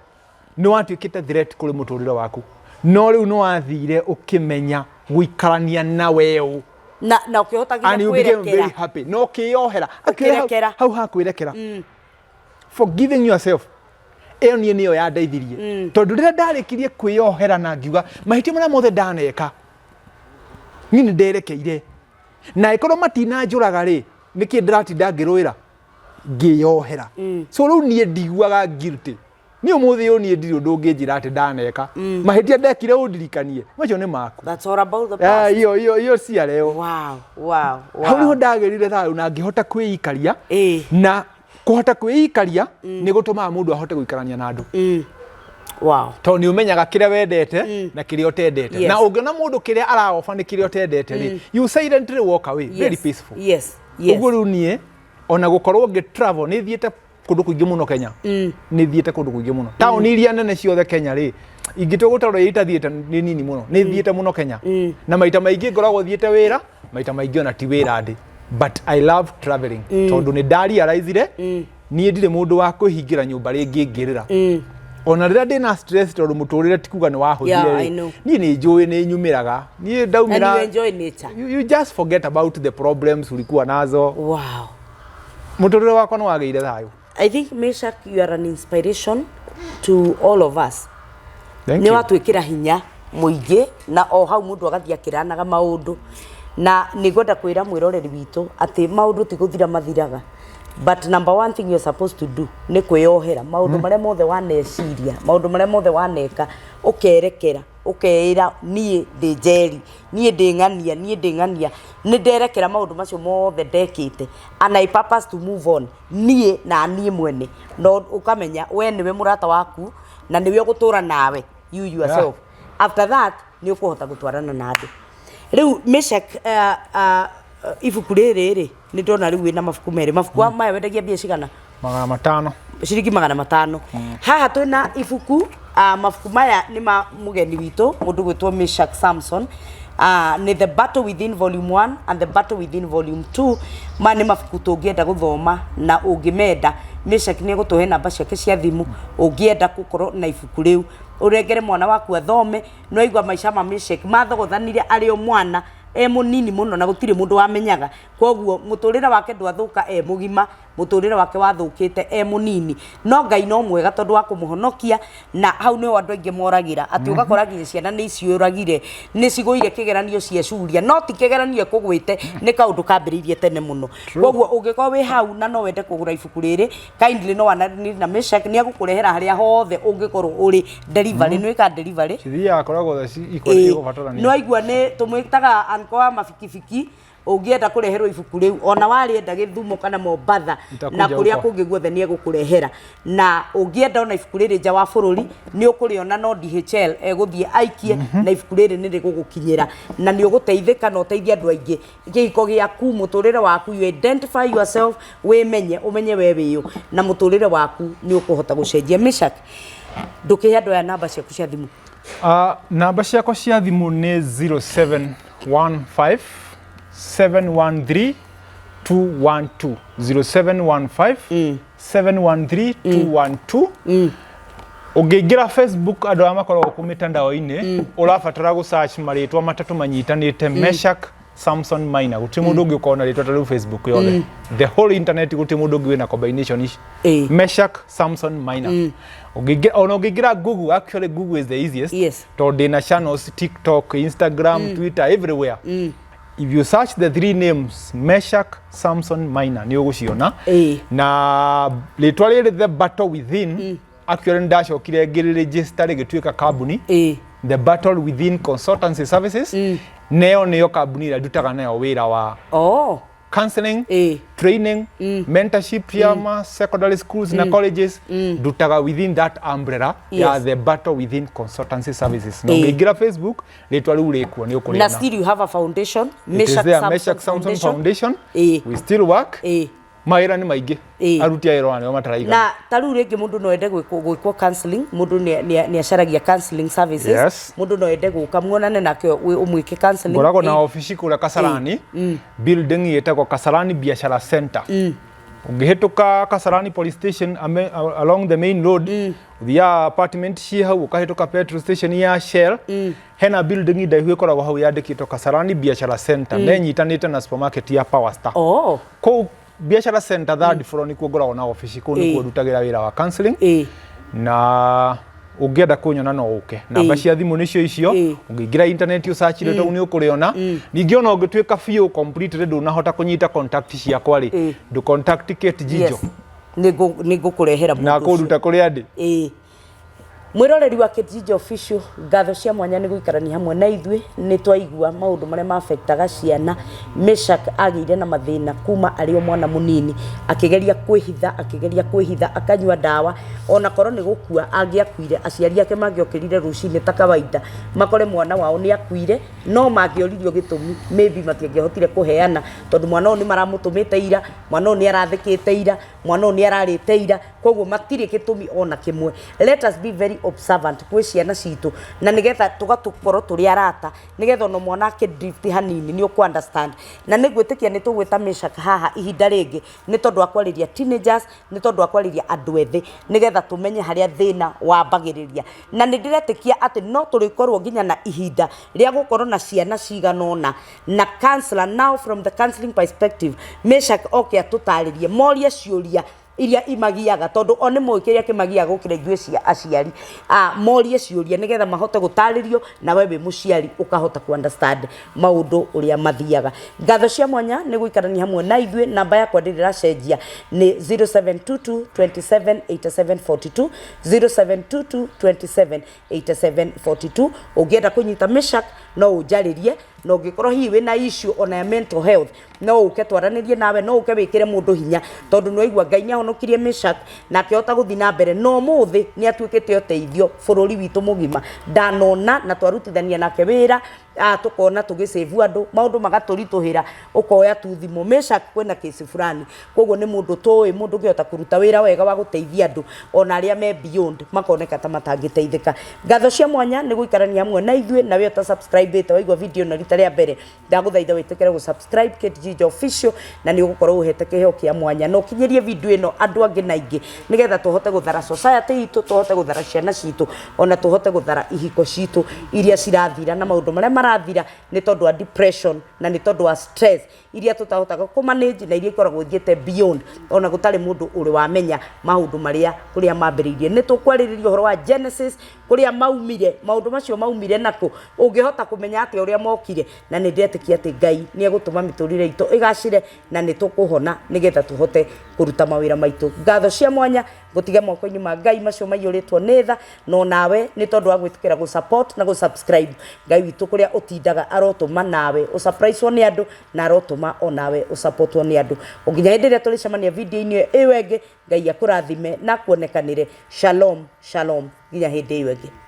nĩ watuĩkĩte threat kũrĩ mũtũrĩre waku, no rĩu nĩ wathire ũkĩmenya gũikarania na weũ. Na ũkĩhota nginya And you became very kwĩrekera. happy no ũkĩyohera. Akĩoya Ũkĩrekera. Hau ha kwĩrekera, forgiving yourself, ĩyo niĩ nĩyo yandeithirie, tondũ rĩrĩa ndarĩkirie kwĩyohera na ngiuga mahĩtia marĩa mothe ndaneka niĩ nĩ nderekeire, na ĩkorwo matinanjũraga rĩ, nĩkĩ ndĩratinda ngĩrũĩra ngĩyohera? So rĩu niĩ ndiguaga guilty. Niĩ ũmũthĩ ũyũ niĩ ndirĩ ũndũ ũngĩnjĩra atĩ ndaneka mahĩtia ndekire ũndirikanie, macio nĩ maku. That's all about the Ah, past. iyo cia leo. Hau niho ndagĩrire thayũ na ngĩhota kwĩikaria. Na kũhota kwĩikaria nĩ gũtũmaga mũndũ ahote gũikarania na andũ, tondũ nĩ ũmenyaga kĩrĩa wendete na kĩrĩa ũtendete. Na ũngĩona mũndũ kĩrĩa araoba nĩ kĩrĩa ũtendete rĩ, you silently walk away, very peaceful. Ũguo rĩu niĩ ona gũkorwo ngĩ travel, nĩ thiĩte kũndũ kũingĩ mũno Kenya, nĩ thiĩte kũndũ kũingĩ mũno, taũni iria nene ciothe Kenya rĩ, ingĩtua gũtarwo iria itathiĩte nĩ nini mũno. Nĩ thiĩte mũno Kenya, na maita maingĩ ngoragwo thiĩte wĩra, maita maingĩ ona ti wĩra ndĩ, but I love traveling, tondũ nĩ ndarealizire niĩ ndirĩ mũndũ wa kwĩhingĩra nyũmba rĩngĩ ngĩrĩra, ona rĩrĩa ndĩna stress, tondũ mũtũrĩre ti kuga nĩ wahũthire Yeah, I rĩ. know. Niĩ nĩ njũĩ nĩ nyumĩraga niĩ And ndaumĩra. you enjoy nature. You just forget about the problems ulikuwa nazo. Mũtũrĩre wakwa nĩ wagĩire thayũ. I think, Meshak, you are an inspiration to all of us. Thank Nĩ you. watwĩkĩra hinya mũingĩ, na o hau mũndũ agathiĩ akĩranaga maũndũ, na nĩ ngwenda kwĩra mwĩroreri witũ atĩ maũndũ ti gũthira mathiraga, but number one thing you're supposed to do nĩ kwĩyohera maũndũ marĩa mothe waneciria, maũndũ marĩa mothe waneka, ũkerekera, ũkeĩra, "Niĩ ndĩ Njeri, niĩ ndĩ ng'ania, niĩ ndĩ ng'ania, nĩ nderekera maũndũ macio mothe ndekĩte and I purpose to move on niĩ na niĩ mwene." No ũkamenya we nĩwe mũrata waku na nĩwe ũgũtũra nawe, you yourself. After that nĩ ũkũhota gũtwarana na andũ. Rĩu Meshak, ibuku rĩrĩ rĩ, nĩ ndona rĩu wĩna mabuku merĩ. Mabuku maya wendagia mbia cigana? 500. Ciringi 500. Haha twĩna ibuku, mabuku maya nĩ ma mũgeni witũ, mũndũ gwĩtwo Meshak Samson. Nĩ The Battle Within Volume 1 and The Battle Within Volume 2. Maya nĩ mabuku tũngĩenda gũthoma, na ũngĩmenda, Meshak nĩ egũtũhe namba ciake cia thimũ. Ũngĩenda gũkorwo na ibuku rĩu, ũrengere mwana waku athome. Nĩ waigua maica ma Meshak mathogothanire arĩ o mwana, e mũnini mũno, na gũtirĩ mũndũ wamenyaga. Koguo mũtũrĩre wake ndwathũka e mũgima, mũtũrĩre wake wathũkĩte e mũnini, no Ngai no mwega tondũ wa kũmũhonokia. Na hau nĩho andũ aingĩ moragĩra, atĩ ũgakora nginya ciana nĩ iciũragire, nĩ cigũire kĩgeranio ciacuria, no ti kĩgeranio ĩkũgwĩte, nĩ kaũndũ kambĩrĩirie tene mũno. Koguo ũngĩkorwo wĩ hau na no wende kũgũra ibuku rĩrĩ, kindly no aranĩrie na Meshak, nĩ egũkũrehera harĩa hothe ũngĩkorwo ũrĩ. Delivery, nĩ wĩkaga delivery? Cithiaga kũrĩa guothe igũbatarania. Nĩ waigua nĩ tũmwĩtaga anko wa mabikibiki. Ũngĩenda kũreherwo ibuku rĩu, ona warĩenda Gĩthumo kana Mombatha Itakuja na kũrĩa huko. kũngĩ guothe, nĩ egũkũrehera. Na ũngĩenda ona ibuku rĩrĩ nja wa bũrũri, nĩ ũkũrĩona, no DHL egũthiĩ aikie, na ibuku rĩrĩ nĩ rĩgũgũkinyĩra, na nĩ ũgũteithĩka na ũteithie andũ aingĩ. Kĩhiko gĩaku, mũtũrĩre waku, you identify yourself, wĩmenye, ũmenye we wĩũ, na mũtũrĩre waku nĩ ũkũhota gũcenjia. Meshak, ndũkĩhe andũ aya namba ciaku cia thimũ. Namba ciakwa cia thimũ nĩ 0715 713 212, 0715 713 212. Ũngĩingĩra Facebook, andũ arĩa makoragwo kũ mĩtandao-inĩ, ũrabatara gũ search marĩtwa matatũ manyitanĩte, Meshak Samson Maina. Gũtirĩ mũndũ ũngĩ ũkorwo na rĩtwa ta rĩu Facebook yothe, the whole internet, gũtirĩ mũndũ ũngĩ wĩna combination ici. Meshak Samson Maina. Ona ũngĩingĩra Google, actually Google is the easiest, tondũ ndĩna channels TikTok, Instagram, Twitter, everywhere. If you search the three names, Meshak Samson Maina, nĩ ũgũciona. Na rĩtwa rĩrĩ The Battle Within, actually nĩ ndacokire ngĩrĩregister rĩgĩtuĩka kambuni, The Battle Within Consultancy Services. Neyo nĩyo kambuni ĩrĩa ndutaga nayo wĩra wa Counseling, training, mentorship ya ma secondary schools na colleges, ndutaga within that umbrella ya The Battle Within Consultancy Services. Na ũngĩingĩra Facebook, rĩtwa rĩu rĩkuo, nĩ Na ũkũrĩona. still you have a foundation? It is Meshach there, Samson Meshach Samson Foundation. We still work. Mawĩra nĩ maingĩ. Aruti a wĩra ona nĩo mataraigana. Na ta rĩu rĩngĩ mũndũ no ende gwĩkwo counseling, mũndũ nĩ acaragia counseling services. Mũndũ no ende gũka muonane nake ũmwĩke counseling. Ngoragwo na obici kũrĩa Kasarani, building ĩtagwo Kasarani Biashara Center. Ũngĩhĩtũka Kasarani Police Station along the main road, ũthiaga apartment ciĩ hau, ũkahĩtũka petrol station ya Shell, hena building ndaihu ĩkoragwo hau yandĩkĩtwo Kasarani Biashara Center, na ĩnyitanĩte na supermarket ya Power Star. Kũu Biashara Center, third floor, nĩkuo ngoragwo na obici. Kũu nĩkuo ndutagĩra wĩra wa counseling. Na ũngĩenda kũnyona no ũke, namba cia thimũ nĩcio icio. Ũngĩingĩra internet ũcachire tau nĩ ũkũrĩona. Ningĩ ona ũngĩtuĩka biũ completely ndũnahota kũnyita contact ciakwa rĩ, ndũ contact Kate Jijo. Yes. Nĩ ngũkũrehera Na mũndũ ũcio. kũnduta kũrĩa ndĩ. Ĩĩ, mwĩroreri wa Kate Official, ngatho cia mwanya nĩ gũikarania hamwe na ithuĩ. Nĩ twaigua maũndũ marĩa maafektaga ciana. Meshak agĩire na mathĩna kuma arĩ o mwana mũnini, akĩgeria kwĩhitha, akĩgeria kwĩhitha, akanyua ndawa. Ona korwo nĩ gũkua angĩakuire, aciari ake mangĩokĩrire rũcinĩ ta kawaida makore mwana wao nĩ akuire, no mangĩoririo gĩtũmi, maybe matiangĩahotire kũheana, tondũ mwana ũyũ nĩ maramũtũmĩte ira, mwana ũyũ nĩ arathĩkĩte ira, mwana ũyũ nĩ ararĩte ira, koguo matirĩ gĩtũmi ona kĩmwe. Let us be very observant gwĩ ciana citũ, na nĩgetha tũgakorwo tũrĩ arata, nĩgetha ona mwana akĩdrift hanini nĩ ũkũ understand. Na nĩ ngwĩtĩkia nĩ tũgwĩta Meshak haha ihinda rĩngĩ, nĩ tondũ wa kwarĩria teenagers, nĩ tondũ wa kwarĩria andũ ethĩ, nĩgetha tũmenye harĩa thĩna wambagĩrĩria. Na nĩ ndĩretĩkia atĩ no tũrĩkorwo nginya na ihinda rĩa gũkorwo na ciana cigana ũna na counselor. Now from the counseling perspective, Meshak oke atũtarĩrie, morie ciũria iria imagiaga, tondũ o nĩ moĩ kĩrĩa kĩmagiaga gũkĩra ithuĩ cia aciari. Morie ciũria nĩgetha mahote gũtarĩrio, na we wĩ mũciari ũkahota ku understand maũndũ ũrĩa mathiaga. Ngatho cia mwanya nĩ gũikarania hamwe na ithuĩ. Namba yakwa ndĩrĩ ĩracenjia, nĩ 0722 27 87 42, 0722 27 87 42. Ũngĩenda kũnyita Meshak no ũnjarĩrie, na ũngĩkorwo hihi wĩna issue ona ya mental health no ũke twaranĩrie nawe, no ũke wĩkĩre mũndũ hinya, tondũ nĩ waigua Ngai nĩ ahonokirie Meshak na akĩhota gũthiĩ na mbere, na ũmũthĩ nĩ atuĩkĩte ũteithio bũrũri witũ mũgima. Ndanona na twarutithania nake wĩra, tũkona tũgĩcĩvu andũ, maũndũ magatũritũhĩra, ũkoya tu thimũ, "Meshak, kwĩna kesi fulani." Koguo nĩ mũndũ tũĩ, mũndũ ũngĩhota kũruta wĩra wega wa gũteithia andũ ona arĩa me beyond makoneka ta matangĩteithĩka. Ngatho cia mwanya nĩ gũikarania hamwe na ithuĩ. Na we ũta subscribe ĩte, waigua video ĩno rita rĩa mbere, ndagũthaitha wĩtĩkĩre gũ subscribe Kate Ginger Official, na nĩ ũgũkorwo ũhete kĩheo kĩa mwanya. Na ũkinyĩrie video ĩno andũ angĩ na ingĩ, nĩgetha tũhote gũthara society itũ, tũhote gũthara ciana citũ, ona tũhote gũthara ihiko citũ iria cirathira, na maũndũ marĩa marathira nĩ tondũ wa depression na nĩ tondũ wa stress iria tũtahotaga kũ manage, na iria ikoragwo ithiĩte beyond ona gũtarĩ mũndũ ũrĩ wamenya maũndũ marĩa kũrĩa mambĩrĩirie. Nĩ tũkwarĩrĩria ũhoro wa Genesis, kũrĩa maumire maũndũ macio, maumire nakũ, ũngĩhota kũmenya atĩa ũrĩa mokire. Na nĩ ndetĩkia atĩ Ngai nĩ egũtũma mĩtũrĩre itũ ĩgacĩre na nĩ tũkũhona, nĩgetha tũhote kũruta mawĩra maitũ. Ngatho cia mwanya gũtiga moko-inĩ ma Ngai macio maiyũrĩtwo nĩ tha. No nawe nĩ tondũ wa gwĩtĩkĩra gũ support na gũ subscribe, Ngai witũ kũrĩa ũtindaga arotũma nawe ũsurprise nĩ andũ, na arotũma onawe ũsupportwo nĩ andũ. O nginya hĩndĩ ĩrĩa tũrĩcemania video-inĩ ĩyo ĩngĩ, Ngai akũrathime na akuonekanĩre. Shalom shalom, nginya hĩndĩ ĩyo ĩngĩ.